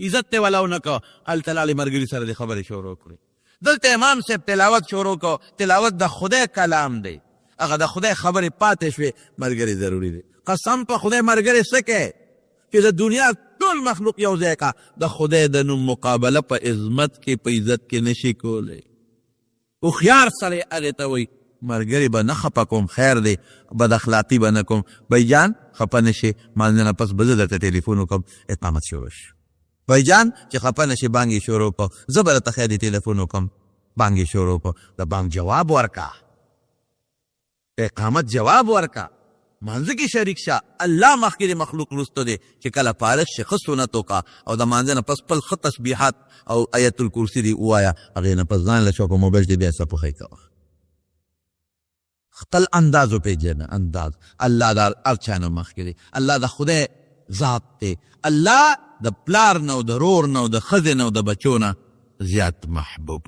[SPEAKER 1] عزت ته ولا ونه کړ، هلته لاړې ملګري سره دې خبرې شروع کړې. دلته امام صاحب تلاوت شروع کړ، تلاوت د خدای کلام دی، هغه د خدای خبرې پاتې شوې، ملګری ضروري دی. قسم په خدای ملګری څه کوې چې د دنیا ټول مخلوق یو ځای کا، د خدای د نوم مقابله په عظمت کې په عزت کې نشي کولی. هوښیار سړی هغې ته وایي ملګری به نه خفه کوم، خیر دی، بد اخلاقي به نه کوم، بای جان خفه نه شې، مانځه نه پس به زه درته ټلیفون وکړم، اقامت شروع شو. بای جان چې خفه نه شې بانګ یې شروع کړ، زه به درته خیر دی ټلیفون وکړم، بانګ یې شروع کړ. د بانګ جواب ورکا، اقامت جواب ورکا، مانځه کې شریک شه. الله مخکې د مخلوق وروسته دی چې کله فارغ شي ښه سنت وکړه او د مانځه نه پس خپل ښه تسبیحات او ایت الکرسي دې ووایه، هغې نه پس ځان له شه په موبایل کې بیا څه پخې کوه. خپل انداز وپېژنه، انداز الله د هر چا نه مخکې دی، الله د خدای ذات دی، الله د پلار نه او د رور نه او د ښځې نه او د بچو نه زیات محبوب.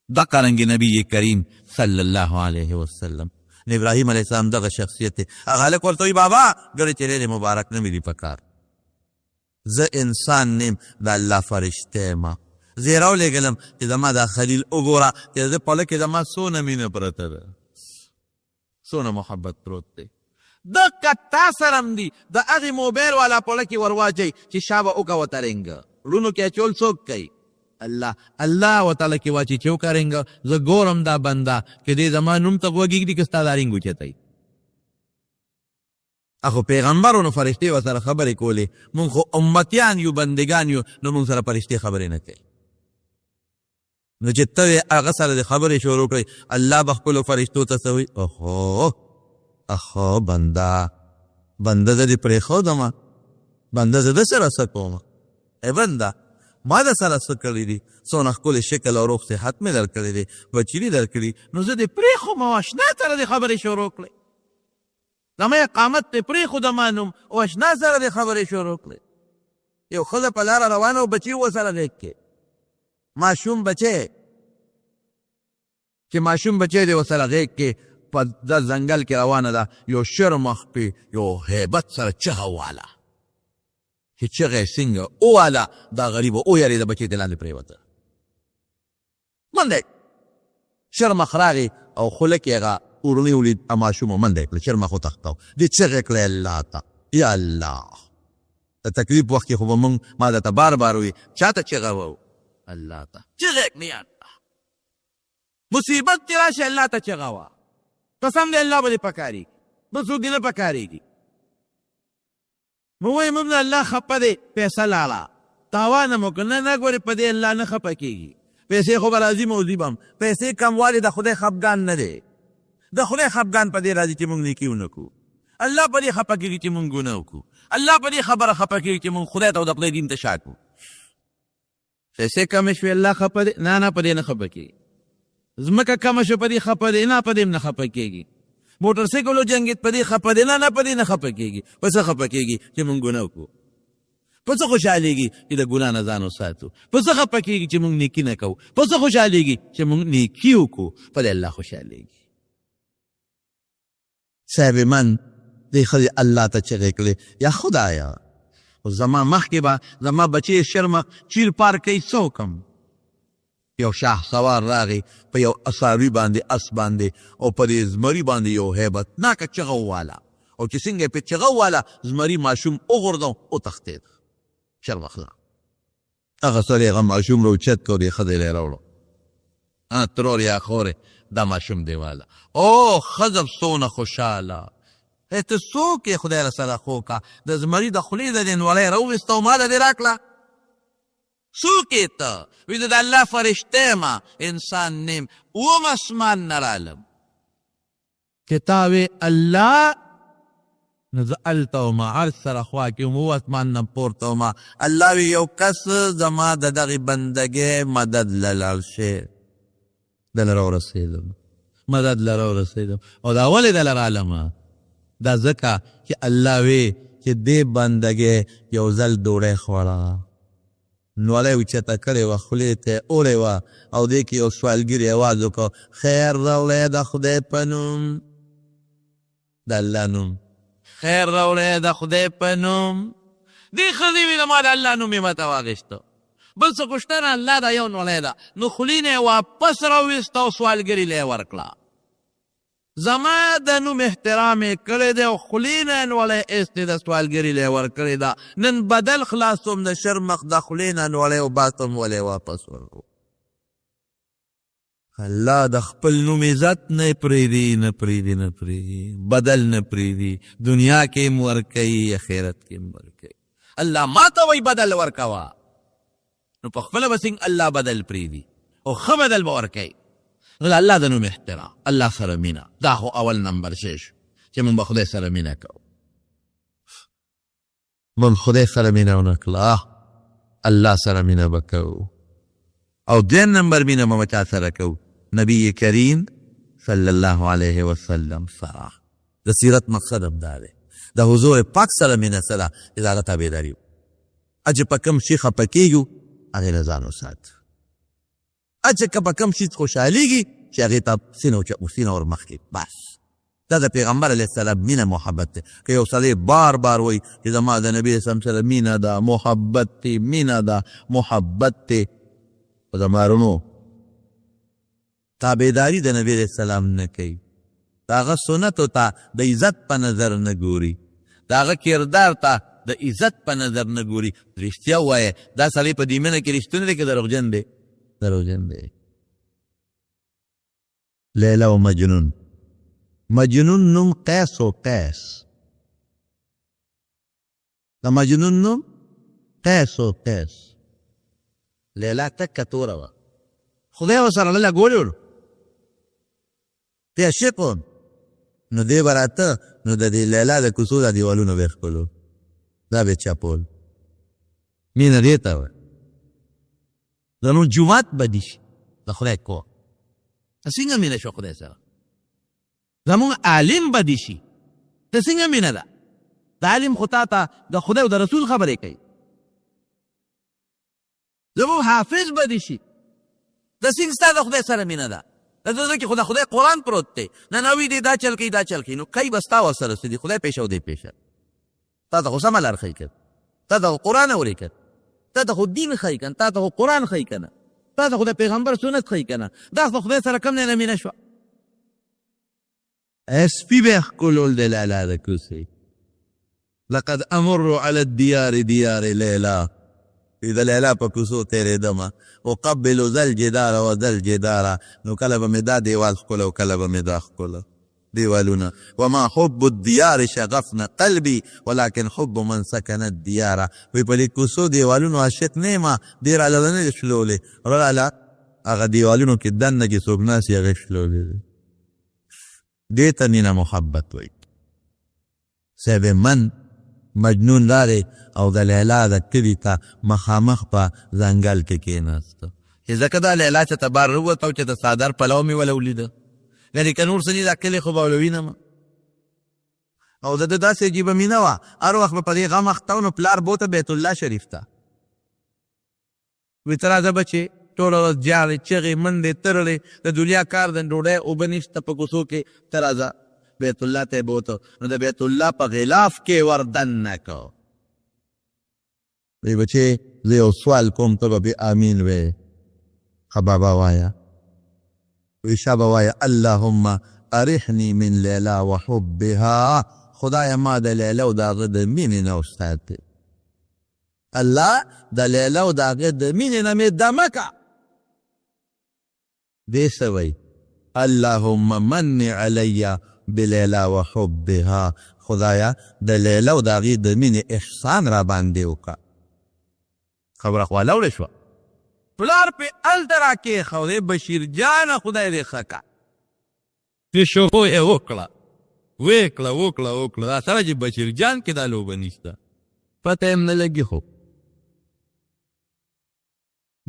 [SPEAKER 1] دغه رنګ نبی کریم صلی الله علیه وسلم. نو ابراهیم علیه السلام دغه شخصیت دی. هغه هلک ورته وایي بابا ګړی چې لرې مبارک نه مې دي په کار، زه انسان نیم، د الله فرشته یم، زه یې راولېږلم چې زما دا خلیل وګوره چې د ده په خوله کې زما څونه مینه پرته ده، څونه محبت پروت دی. دقه تا سره هم دي، د هغې موبایل والا په خوله کې ور واچوي چې شابه وکړه ورته رنګ، وړونو کې اچول څوک کوي؟ الله. الله وتعالی کې واچي چې وکړه رنګ، زه ګورم دا بنده که دې زما نوم ته غوږ ږدي که ستا دا رنګ اوچتوي. اخو پیغمبرو نو فرشتې ورسره خبرې کولې، مونږ خو امتیان یو، بندګان یو، نو مونږ سره فرشتې خبرې نه کوي. نو چې ته هغه سره د خبرې شروع کړې، الله به خپلو فرشتو ته څه وایي؟ اوهو اخو بنده، بنده زه دې پرېښودم، بنده زه د سره څه کوم؟ ای بنده ما د سره څه کړي دي؟ څونه ښکلی شکل او روغ صحت مې درکړی دی، بچي دې درکړي، نو زه دې پرېښوم او اشنا سره دې خبرې شروع کړې، زما اقامت دې پرېښود ما نوم او اشنا سره دې خبرې شروع کړې. یو ښځه په لاره روانه او بچي ورسره غېږ کې، ماشوم بچی چې ماشوم بچی دی ورسره غېږ کې په د ځنګل کې روانه ده، یو شرمخ پې یو هیبت سره چغه وواله، چې چغه یې څنګه وواله دا غریبه ویرېده، بچی ترې لاندې پرېوته. منډه شرمخ راغی او خوله کې هغه اورنۍ ولید، ماشوم منډه یې کړه، شرمخ وتښتاو، دې چغې کړې الله ته، یا الله. د تکلیف وخت کې خو به مونږ ما درته بار بار وي چا ته چغه وو؟ الله ته چغه کړې، یا الله. مصیبت چې راشي الله ته چغه وه، قسم دی الله به دې پکارېږي، بل څوک دې نه پکارېږي. مو وایي موږ الله خپه دی، پیسه لاړه تاوان مو کړ، نه نه ګورې په دې الله نه خپه کېږي، پیسې خو به راځي موځي به هم، پیسې کموالی د خدای خفګان نه دی، د خدای خفګان په دې راځي چې موږ نیکي ونه کړو، الله په دې خپه کېږي چې موږ ګناه وکړو، الله په دې خبره خپه کېږي چې موږ خدای ته او د خدای دین ته شا کړو. پیسې کمې شوې الله خپه دی، نه نه په دې نه خپه کېږي. ځمکه کمه شوه په دې خپه دی، نه په دې هم نه خپه کېږي. موټر سایکل وجنګېد په دې خپه دی، نه نه په دې نه خپه کېږي. په څه خپه کېږي؟ چې موږ ګناه وکړو. په څه خوشحالېږي؟ چې د ګناه نه ځان وساتو. په څه خپه کېږي؟ چې موږ نیکي نه کوو. په څه خوشحالېږي؟ چې موږ نیکي وکړو. په دې الله خوشحالېږي. صاحب من دې ښځې الله ته چغې کړې، یا خدایه خو زما مخکې به زما بچی شرمه چیر پار کوي، څه وکړم؟ یو شاه سوار راغی په یو اساروي باندې، اس باندې، او په دې زمري باندې یو هیبتناکه چغه وواله، او چې څنګه یې پرې چغه وواله زمري ماشوم وغورځاو وتښتېد. شرمخله هغه سړی هغه ماشوم راوچت کړ، دې ښځې له یې راوړو. ترور یا خورې دا ماشوم دی واله. او ښځه څونه خوشحاله، ته څوک یې خدای راسره خو کا، د زمري د خولې د دې نوړی راوویسته او ماله دې راکړه. څوک یې ته؟ وي زه د الله فرشته یم، انسان نه یم، اووم اسمان نه رالم. چې تا وې الله، نو زه هلته وم، عرش سره خوا کې وم، اووه اسمان نه پورته وم. الله وي یو کس زما د دغې بندګۍ مدد له لاړ شي، دله راورسېدم، مدد له راورسېدم. او دا ولې دله رالم؟ دا ځکه چې الله وي چې دې بندګۍ یو ځل ډوډۍ خوړه، نوړی اوچته کړې وه، خولې ته یې اوړې وه، او دې کې یو سوالګري اواز وکړ، خیر راوړی د خدای په نوم، د الله نوم، خیر راوړی د خدای په نوم. دې ښځې وي زما د الله نوم یې ماته واخیسته، بل څه خو شته نه، الله دا یو نوړی ده. نو خولې نه یې واپس راوویسته او سوالګري له یې ورکړه. زما د نوم احترام یې کړی دی او خولې نه یې نوړی ایستې ده، سوالګري له یې ورکړې ده. نن بدل خلاصوم د شرمښ د خولې نه نوړی وباسم، ولې واپس ورکړو. الله د خپل نوم عزت نه پرېږدي، نه پرېږدي، نه پرېږدي، بدل نه پرېږدي. دنیا کې هم ورکوي، اخرت کې هم ورکوي. الله ما ته وایي بدل ورکوه، نو په خپله به څنګه الله بدل پرېږدي او ښه بدل به ورکوي. نو د الله د نوم احترام، الله سره مینه، دا خو اول نمبر شی شو چې موږ به خدای سره مینه کوو. موږ خدای سره مینه ونه کړه، الله سره مینه به کوو. او دویم نمبر مینه به چا سره کوو؟ نبی کریم صلی الله علیه وسلم سره. د سیرت مقصد هم دا دی، د حضور پاک سره مینه سره چې د هغه تابعداري وکړو. چې په کوم شي خفه کېږو هغې له ځان وساتو، چې که په کوم شي خوشحالېږي چې هغې ته سینه ور مخکې، بس دا د پیغمبر علیه السلام مینه محبت دی. که یو سړی بار بار وایي چې زما د نبي اسلام سره مینه ده، محبت دی، مینه ده، محبت دی، خو زما وروڼو تابعداري د نبي علیه السلام نه کوي، د هغه سنتو ته د عزت په نظر نه ګوري، د هغه کردار ته د عزت په نظر نه ګوري، رښتیا ووایه دا سړی په دې مینه کې رښتونی دی که دروغجن دی؟ دروغجن دی. لیلا او مجنون، مجنون نوم قیس او قیس، د مجنون نوم قیس او قیس. لیلا تکه توره وه، خدای ورسره لګولې وو، دی عاشق و. نو دی به راته، نو د دې لیلا د کوڅو دا دیوالونه به یې ښکلو، دا به یې چپول. مینه دې ته وه. زموږ جومات به دي شي د خدای کور، څنګه مینه شوه خدای سره؟ زموږ عالم به دي شي، ته څنګه مینه ده؟ د عالم خو تا ته د خدای او د رسول خبرې کوي. زموږ حافظ به دي شي، د څنګه ستا د خدای سره مینه ده؟ د ده زړه کې خو د خدای قرآن پروت دی، نه نه وي دی دا چل کوي دا چل کوي، نو کوي به ستا ورسره څه دي؟ خدای پېښه او دی پېښه، تا ته خو سمه لار ښیي که تا ته خو قرآن اوري که تا ته خو دین ښیي که تا ته خو قرآن ښیي که نه تا ته خو د پیغمبر سنت ښیي که نه، دا خو خدای سره کوم ځای نه مینه شوه؟ سپي به ښکلول د لالا د کوڅې، لقد امر على الديار ديار ليلى، د لیلا په کوڅو تېرېدم، اقبل ذا الجدار وذا الجدار، نو کله به مې دا دیوال ښکله او کله به مې دا ښکله دیوالونه. وما حب الديار شغفن قلبي ولكن حب من سكن الديار، وی په دې کوڅو دیوالونو عاشق نه یم، دې راله نه دي شلولې، راله هغه دیوالونو کې دننه چې څوک ناست وي هغې شلولې دي. دې ته مینه محبت وایي. صاحب من مجنون راغی او د لیلا د کلي ته مخامخ په ځنګل کې کېناست، چې ځکه دا لیلا چې ته بار ووته او چې د څادر پلو مې وله ولیده، یعنې که نور څه دي دا کلی خو به وله وینم. او د ده داسې عجیبه مینه وه، هر وخت به په دې غم اخته و، نو پلار بوته بیت الله شریف ته، وی ته راځه بچې، ټوله ورځ جاړې، چغې، منډې، ترړې، د دنیا کار د ډوډۍ اوبه نشته په کوڅو کې، ته راځه. بیت الله ته یې بوته، نو د بیت الله په غلاف کې یې ور دننه کړ. وی بچې زه یو سوال کوم، ته به پرې آمین وې. ښه بابا وایه. وی شابه وایه، اللهم ارحني من لیلا وحبها، خدایه ما د لیلا او د هغه د مینې نه وساتې. الله د لیلا او د هغې د مینې نه مې دمه که. دی څه وایي؟ اللهم من علی بلیلا وحبها، خدایا د لیلا او د هغې د مینې احسان را باندې وکړه. خبره خو والاوړې شوه. پلار پې هلته راکېښودې، بشیر جانه خدای دې ښه کړه. چې شروع یې وکړه، ویې کړه، وکړه، وکړه، دا سره چې بشیر جان کې دا لوبه نشته، پته یې هم نه لګي، خو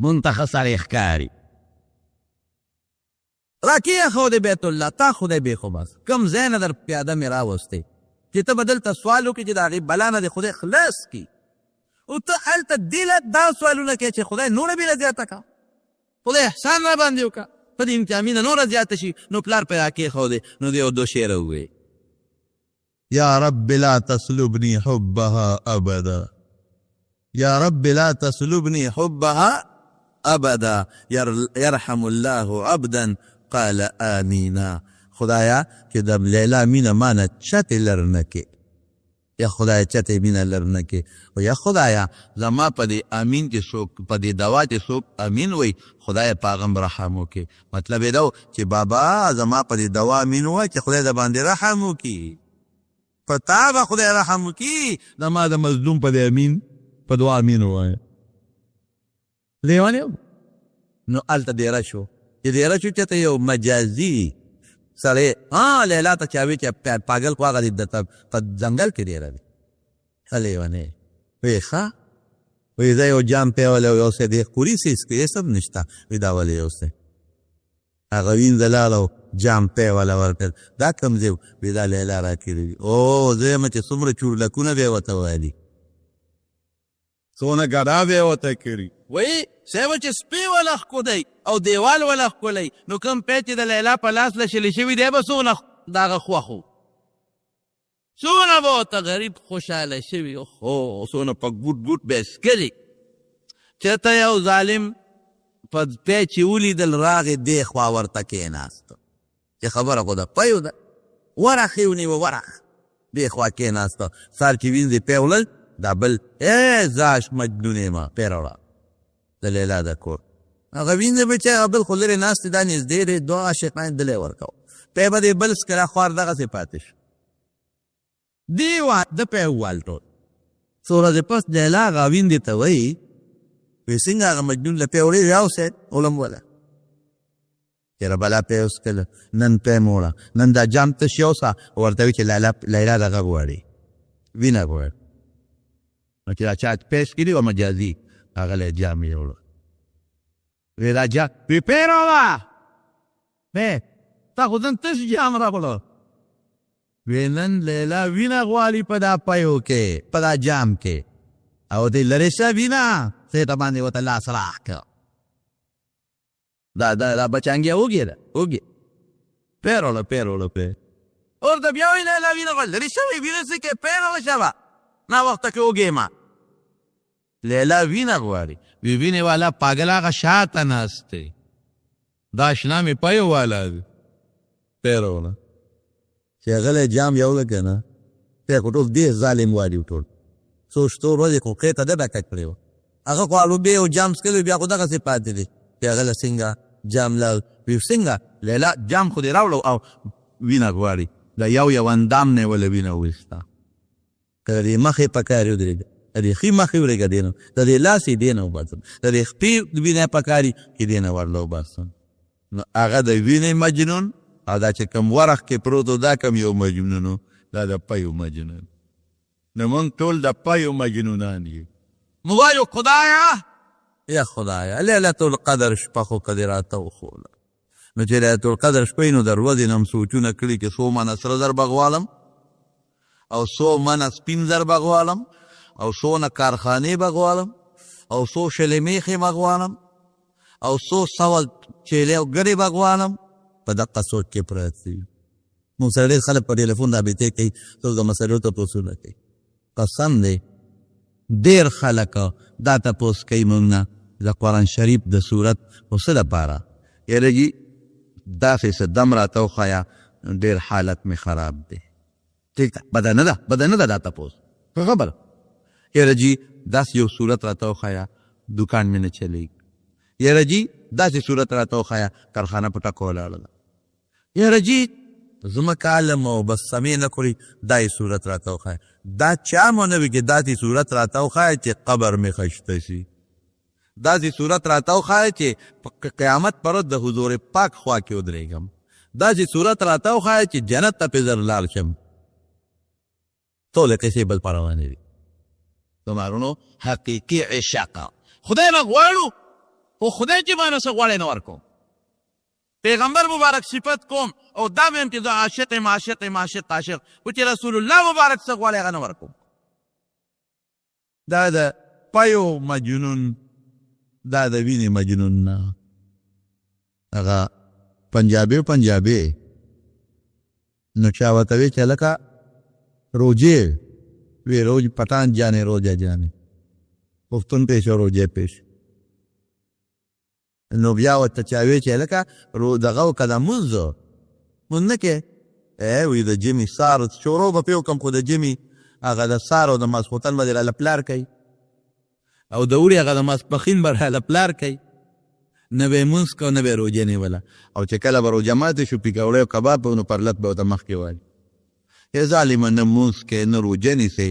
[SPEAKER 1] مونږ ته ښه سړی ښکاري. راکېښودې بیت الله، تا خدای بې خو بس کوم ځای نه در پیاده مې راوستې چې ته به دلته سوال وکړې چې د هغې بلا نه دې خدای خلاص کړي، او ته هلته دې له دا سوالونه کوې چې خدای نوره بېله زیاته کړه، خدای احسان را باندې وکړه، په دې امتحان مینه نوره زیاته شي. نو پلار پرې راکېښودې، نو دې یو دوه شعره وویل.
[SPEAKER 2] یا رب لا تسلبني حبها ابدا، یا رب لا تسلبني حبها ابدا، يرحم الله عبدا قال آمینا.
[SPEAKER 1] خدایا چې د لیلا مینه ما نه چتې لر نه کې، یا خدایا چتې مینه لر نه کې، او یا خدایا زما په دې امین چې څوک، په دې دوا چې څوک امین وایي، خدای په هغه هم رحم وکړي. مطلب یې دا و چې بابا زما په دې دوا امین ووایه چې خدای د باندې رحم وکړي، په تا به خدای رحم وکړي، زما د مظلوم په دې امین په دعا امین ووایه. لیونی نو هلته دېره شو، چې دېره شو چې ته یو مجازي سړی ها لیلا ته چا وی چې پاګل خو هغه دی درته په ځنګل کې ډېره دی. ښه لیونی وی، ښه وی زه یو جام پیولی او یو څه دی خوري څه هېڅ هېڅ هم نشته، وی دا ولې یو څه هغه وینځه لاړه او جام پیوله ورکړ، دا کوم ځای وی دا لیلا راکړي دي. او زه یم چې څومره چورلکونه به یې ورته والي،
[SPEAKER 2] څونه ګډا به یې ورته کړي.
[SPEAKER 1] وایي صاحب چې سپی وله ښکلی او دیوال وله ښکلی، نو کوم پی چې د لیلا په لاس لشلی شوي دی به څونه د هغه خوښ و، څونه به ورته غریب خوشحاله شوي، خو څونه په ګوټ ګوټ به یې څکلي. چېرته یو ظالم په پی چې ولیدل راغی دې خوا ورته کېناست، چې خبره خو د پیو ده، ورخ یې ونیوه، ورخ دې خوا کېناست، سهار چې وینځي پی وړل، دا بل ای زاش مجنونې ما پی راوړه د لیلا د کور. هغه وینځي به چې هغه بل خو لرې ناست دی، دا نږدې دی، دوه عاشقان دلی ورکوه، پی به دې بل څکله خوار دغسې پاتې شو، دی وا د پی ووال ټول. څو ورځې پس لیلا هغه ویندې ته وایي، وی څنګه هغه مجنون له پی وړې راوسې ولم وله چېرې بلا پی وڅکله، نن پی مو وړه، نن دا جام تش یوسه، ورته وایي چې لیلا دغه غواړي، وینه غواړي. نو چې دا چا پی څکلي وه مجازي، هغه له جام یې وړو، وی دا جام وی پی راوړه، پی تا خو نن تش جام راوړو، وی نن لیلا وینه غواړي په دا پیو کې، په دا جام کې، او دې لرې شه وینه سېټه باندې ورته لاس راکړه. دا دا دا بچانګیا وږې ده، وږې پی راوړه، پی راوړه، پی ورته بیا وایي لیلا وینه غواړي، لرې شه وایي وینه څه کوې، پی راوړه شابه ناوخته کې وږې ما. لیلا وینه غواړي، وی وینې والا پاګل هغه شاته ناست دی، دا اشنا مې پیو والا دی، پی راوړه. چې هغه له جام یوړه که نه، پی خو ټول دې ظالم والي ټول څو شتو ورځې خو قې ته ډډه کړې وه، هغه خو الوبې او جام څکلی بیا خو دغسې پاتې دی. پی هغه له څنګه جام لاړ، وی څنګه لیلا جام خو دې راوړو او وینه غواړي، د یو یو اندام نه یې وله وینه وویسته، که د دې مخې په کار یې ودرېږه، د دې ښي مخې ورېږه دې نه، د دې لاس یې دې نه وباسم، د دې خپې وینه یې په کار وي چې دې نه ورله وباسم. نو هغه د وینې مجنون او دا چې کوم ورخ کې پروت و دا کوم یو مجنون و، دا د پیو مجنون.
[SPEAKER 2] نو موږ ټول د پیو مجنونان یو.
[SPEAKER 1] نو وایو خدایا یا خدایا لیلة القدر شپه خو که دې راته وښوله. نو چې لیلة القدر شپه وي نو د ورځې نه هم سوچونه کړي چې څو منه سره زر به غواړم او څو منه سپین زر به غواړم او څونه کارخانې به غواړم او څو شلې میخې به غواړم او څو سوه چیلې او ګرې به غواړم. په دقه سوچ کې پروت وي. موږ سره ډېر خلک په ټلیفون رابطې کوي، څوک د مسلو تپوسونه کوي. قسم دی ډېر خلک دا تپوس کوي موږ نه د قرآن شریف د سورت خو څه لپاره، یاره جي داسې څه دم راته وښیه ډېر حالت مې خراب دی. ټیک ده، بده نه ده، بده نه ده دا تپوس، ښه خبره. یاره جي داسې یو صورت راته وښیه دوکان مې نه چلېږي. یاره جي داسې صورت راته وښایه، کارخانه په ټکو ولاړه ده. یاره جي ځمکه عالم او بس سمې نه کړي، دا یې صورت راته وښایه. دا چا مو نه وي چې داسې صورت راته وښایه چې قبر مې خشته شي، داسې صورت راته وښایه چې په قیامت پر ورځ د حضور پاک خوا کې ودرېږم، داسې صورت راته وښایه چې جنت ته پې زر لاړ شم. ټولې قصې بل په روانې دي. زما حقیقي عشق خدای نه غواړو، خو خدای چې ما نه څه غواړي نه ورکوم. پیغمبر مبارک صفت کوم او دا مې هم چې زه عاشق یم، عاشق یم، عاشق عاشق، خو چې رسول الله مبارک څه غواړي هغه نه ورکوم. دا د پیو مجنون، دا د وینې مجنون نه. هغه پنجابی پنجابی نو چا ورته وی چې هلکه روجې وی، روج پټان جانې، روجه جانې، پښتون پېښ او روجې پېښ. نو بیا ورته چا وی چې هلکه دغه وکړه، د مونځ مونځ نه کې، وی د جمعې سار شروع به پرې وکړم، خو د جمعې هغه د سار او د ماسخوتن به دې راله پلار کوي، او د اوړي هغه د ماسپښین به راله پلار کوي. نه به یې مونځ کو، نه به یې روژه نیوله. او چې کله به روژه ماتې شو، پیکوړی او کباب به نو پرلت به ورته مخکې والي. ای ظالمه، نه مونځ کوې، نه روژه نیسې،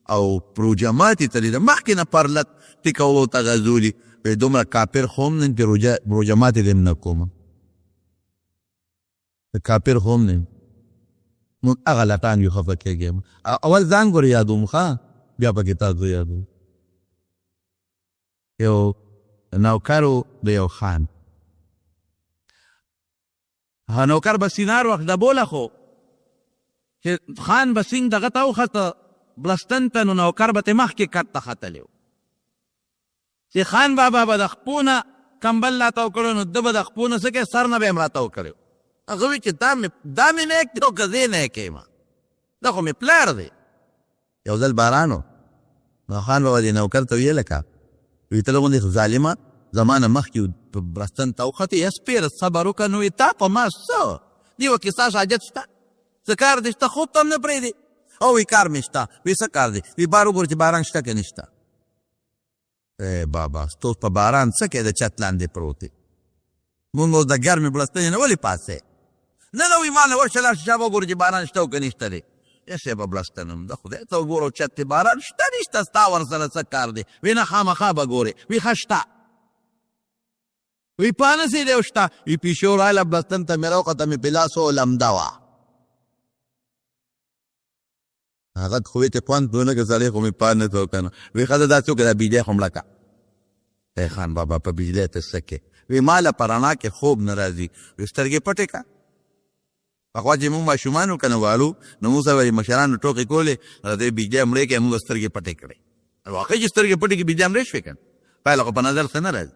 [SPEAKER 1] او روژه ماتې ته دې د مخکې نه پرلت پیکوړو ته غځولي. وایي دومره کافر خو هم نه یم چې روژه ماتې دې هم نه کوم، کافر خو هم نه یم. موږ هغه لټان یو، خفه کېږئ مه. اول ځان ګورې یادوم، ښه بیا پکې تاسو یادوم. یو نوکر و د یو خان، هغه نوکر به سینار وخت ډبوله، خو چې خان به سینګ دغه ته وخته بلستن ته، نو نوکر به ترې مخکې کټ ته ختلی و. چې خان بابا به د خپو نه کمبل راتاو کړو، نو ده به د خپو نه څه کوي، سر نه به یې هم راتاو کړی و. هغه وی چې دا مې نیک دی او که زه یې نیک یم، دا خو مې پلار دی. یو ځل باران و، نو خان بابا دې نوکر ته ویل که وی ته غوندې ظالمه زما نه مخکې برستن ته وختې، یا سپېره صبر وکړه. نو تا په ما څه دې وکې، ستا حاجت شته، څه کار دې شته، خوب ته هم نه پرېږدې. او وی کار مې شته. وی څه کار دی؟ وی بار وګوره چې باران شته که نشته. ای بابا، ته اوس په باران څه کوې، د چت لاندې پروت یې، مونږ اوس د ګرمې بړستنې نه ولې پاڅې؟ نه نه، وی ما نه ورشه لاړ شه شابه وګوره چې باران شته او که نشته دی. ای صاحبه بړستنم د خدای ته وګوره چت کې باران شته نشته، ستا ورسره څه کار دی؟ وی نه خامخا به ګورې. وی ښه شته. وی پانه سې دی شته. وی پیشو راغله بړستن ته مې راوخته، مې په لاس ولمده وه. هغه خو وی چې خوند پرې نه کړ، سړی خو مې پا نه څه که نه. وی ښځه داسې وکړه، دا بجلی خو مړه کړه. ای خان بابا په بجلی ته څه کوې؟ وی ما له په رڼا کې خوب نه راځي. وی سترګې پټې کړه. پخوا چې موږ ماشومان وو که نه والو، نو موږ سره به یې مشرانو ټوکې کولې، د بجلی مړې کړې، موږ سترګې پټې کړې. واقعي چې سترګې پټې کړې بجلی مړې شوې که نه، پایله خو په نظر څه نه راځي.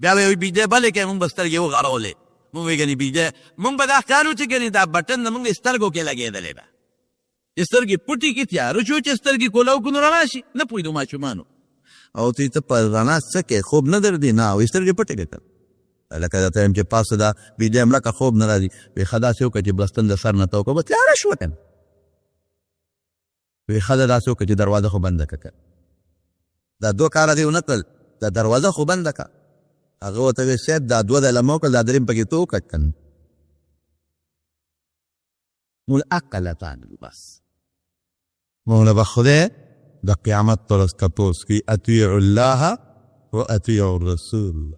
[SPEAKER 1] بیا به یې بجلی بلې کړې، موږ به سترګې وغړولې، موږ ویې ګنې بجلی، موږ به دا خیال و چې ګنې دا بټن زموږ سترګو کې لګېدلې ده، چې سترګې پټې کړي تیاره شو، چې سترګې کولاو کړو نو رڼا شي. نه پوهېدو ماشومانو. او ته په رڼا څه کوې، خوب نه درځي؟ نه. وایي سترګې پټې کړې، لکه درته وایم چې پاسه ده بجلی مړه که خوب نه راځي. وایي ښه داسې وکړه چې بړستن د سر نه تاو کړه، بس تیاره شوه که نه. وایي ښه ده داسې وکړه چې دروازه خو بنده کړه، دا دوه کاره دې ونه کړل، دا دروازه خو بنده کړه. هغه ورته وایي صاحب دا دوه ځله مې وکړل، دا دریم پکې ته وکړه که نه. موږ عقلتان یو بس. موږ له به خدای د قیامت پر ورځ تپوس کوي، اطیعوا الله و اطیعوا الرسول،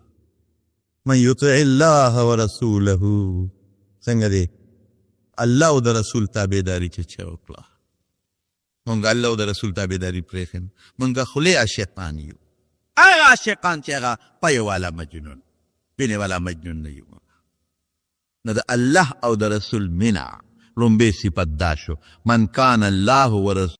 [SPEAKER 1] من یطع الله ورسوله. څنګه دی الله او د رسول تابعداري چې چا وکړه؟ مونږ الله او د رسول تابعداري پرېښې، مونږ خولې عاشقان یو، هغه عاشقان چې هغه پی والا مجنون، وینې والا مجنون نه یو. نو د الله او د رسول مینه لومبی صفت دا شو، من کان الله ورسوله.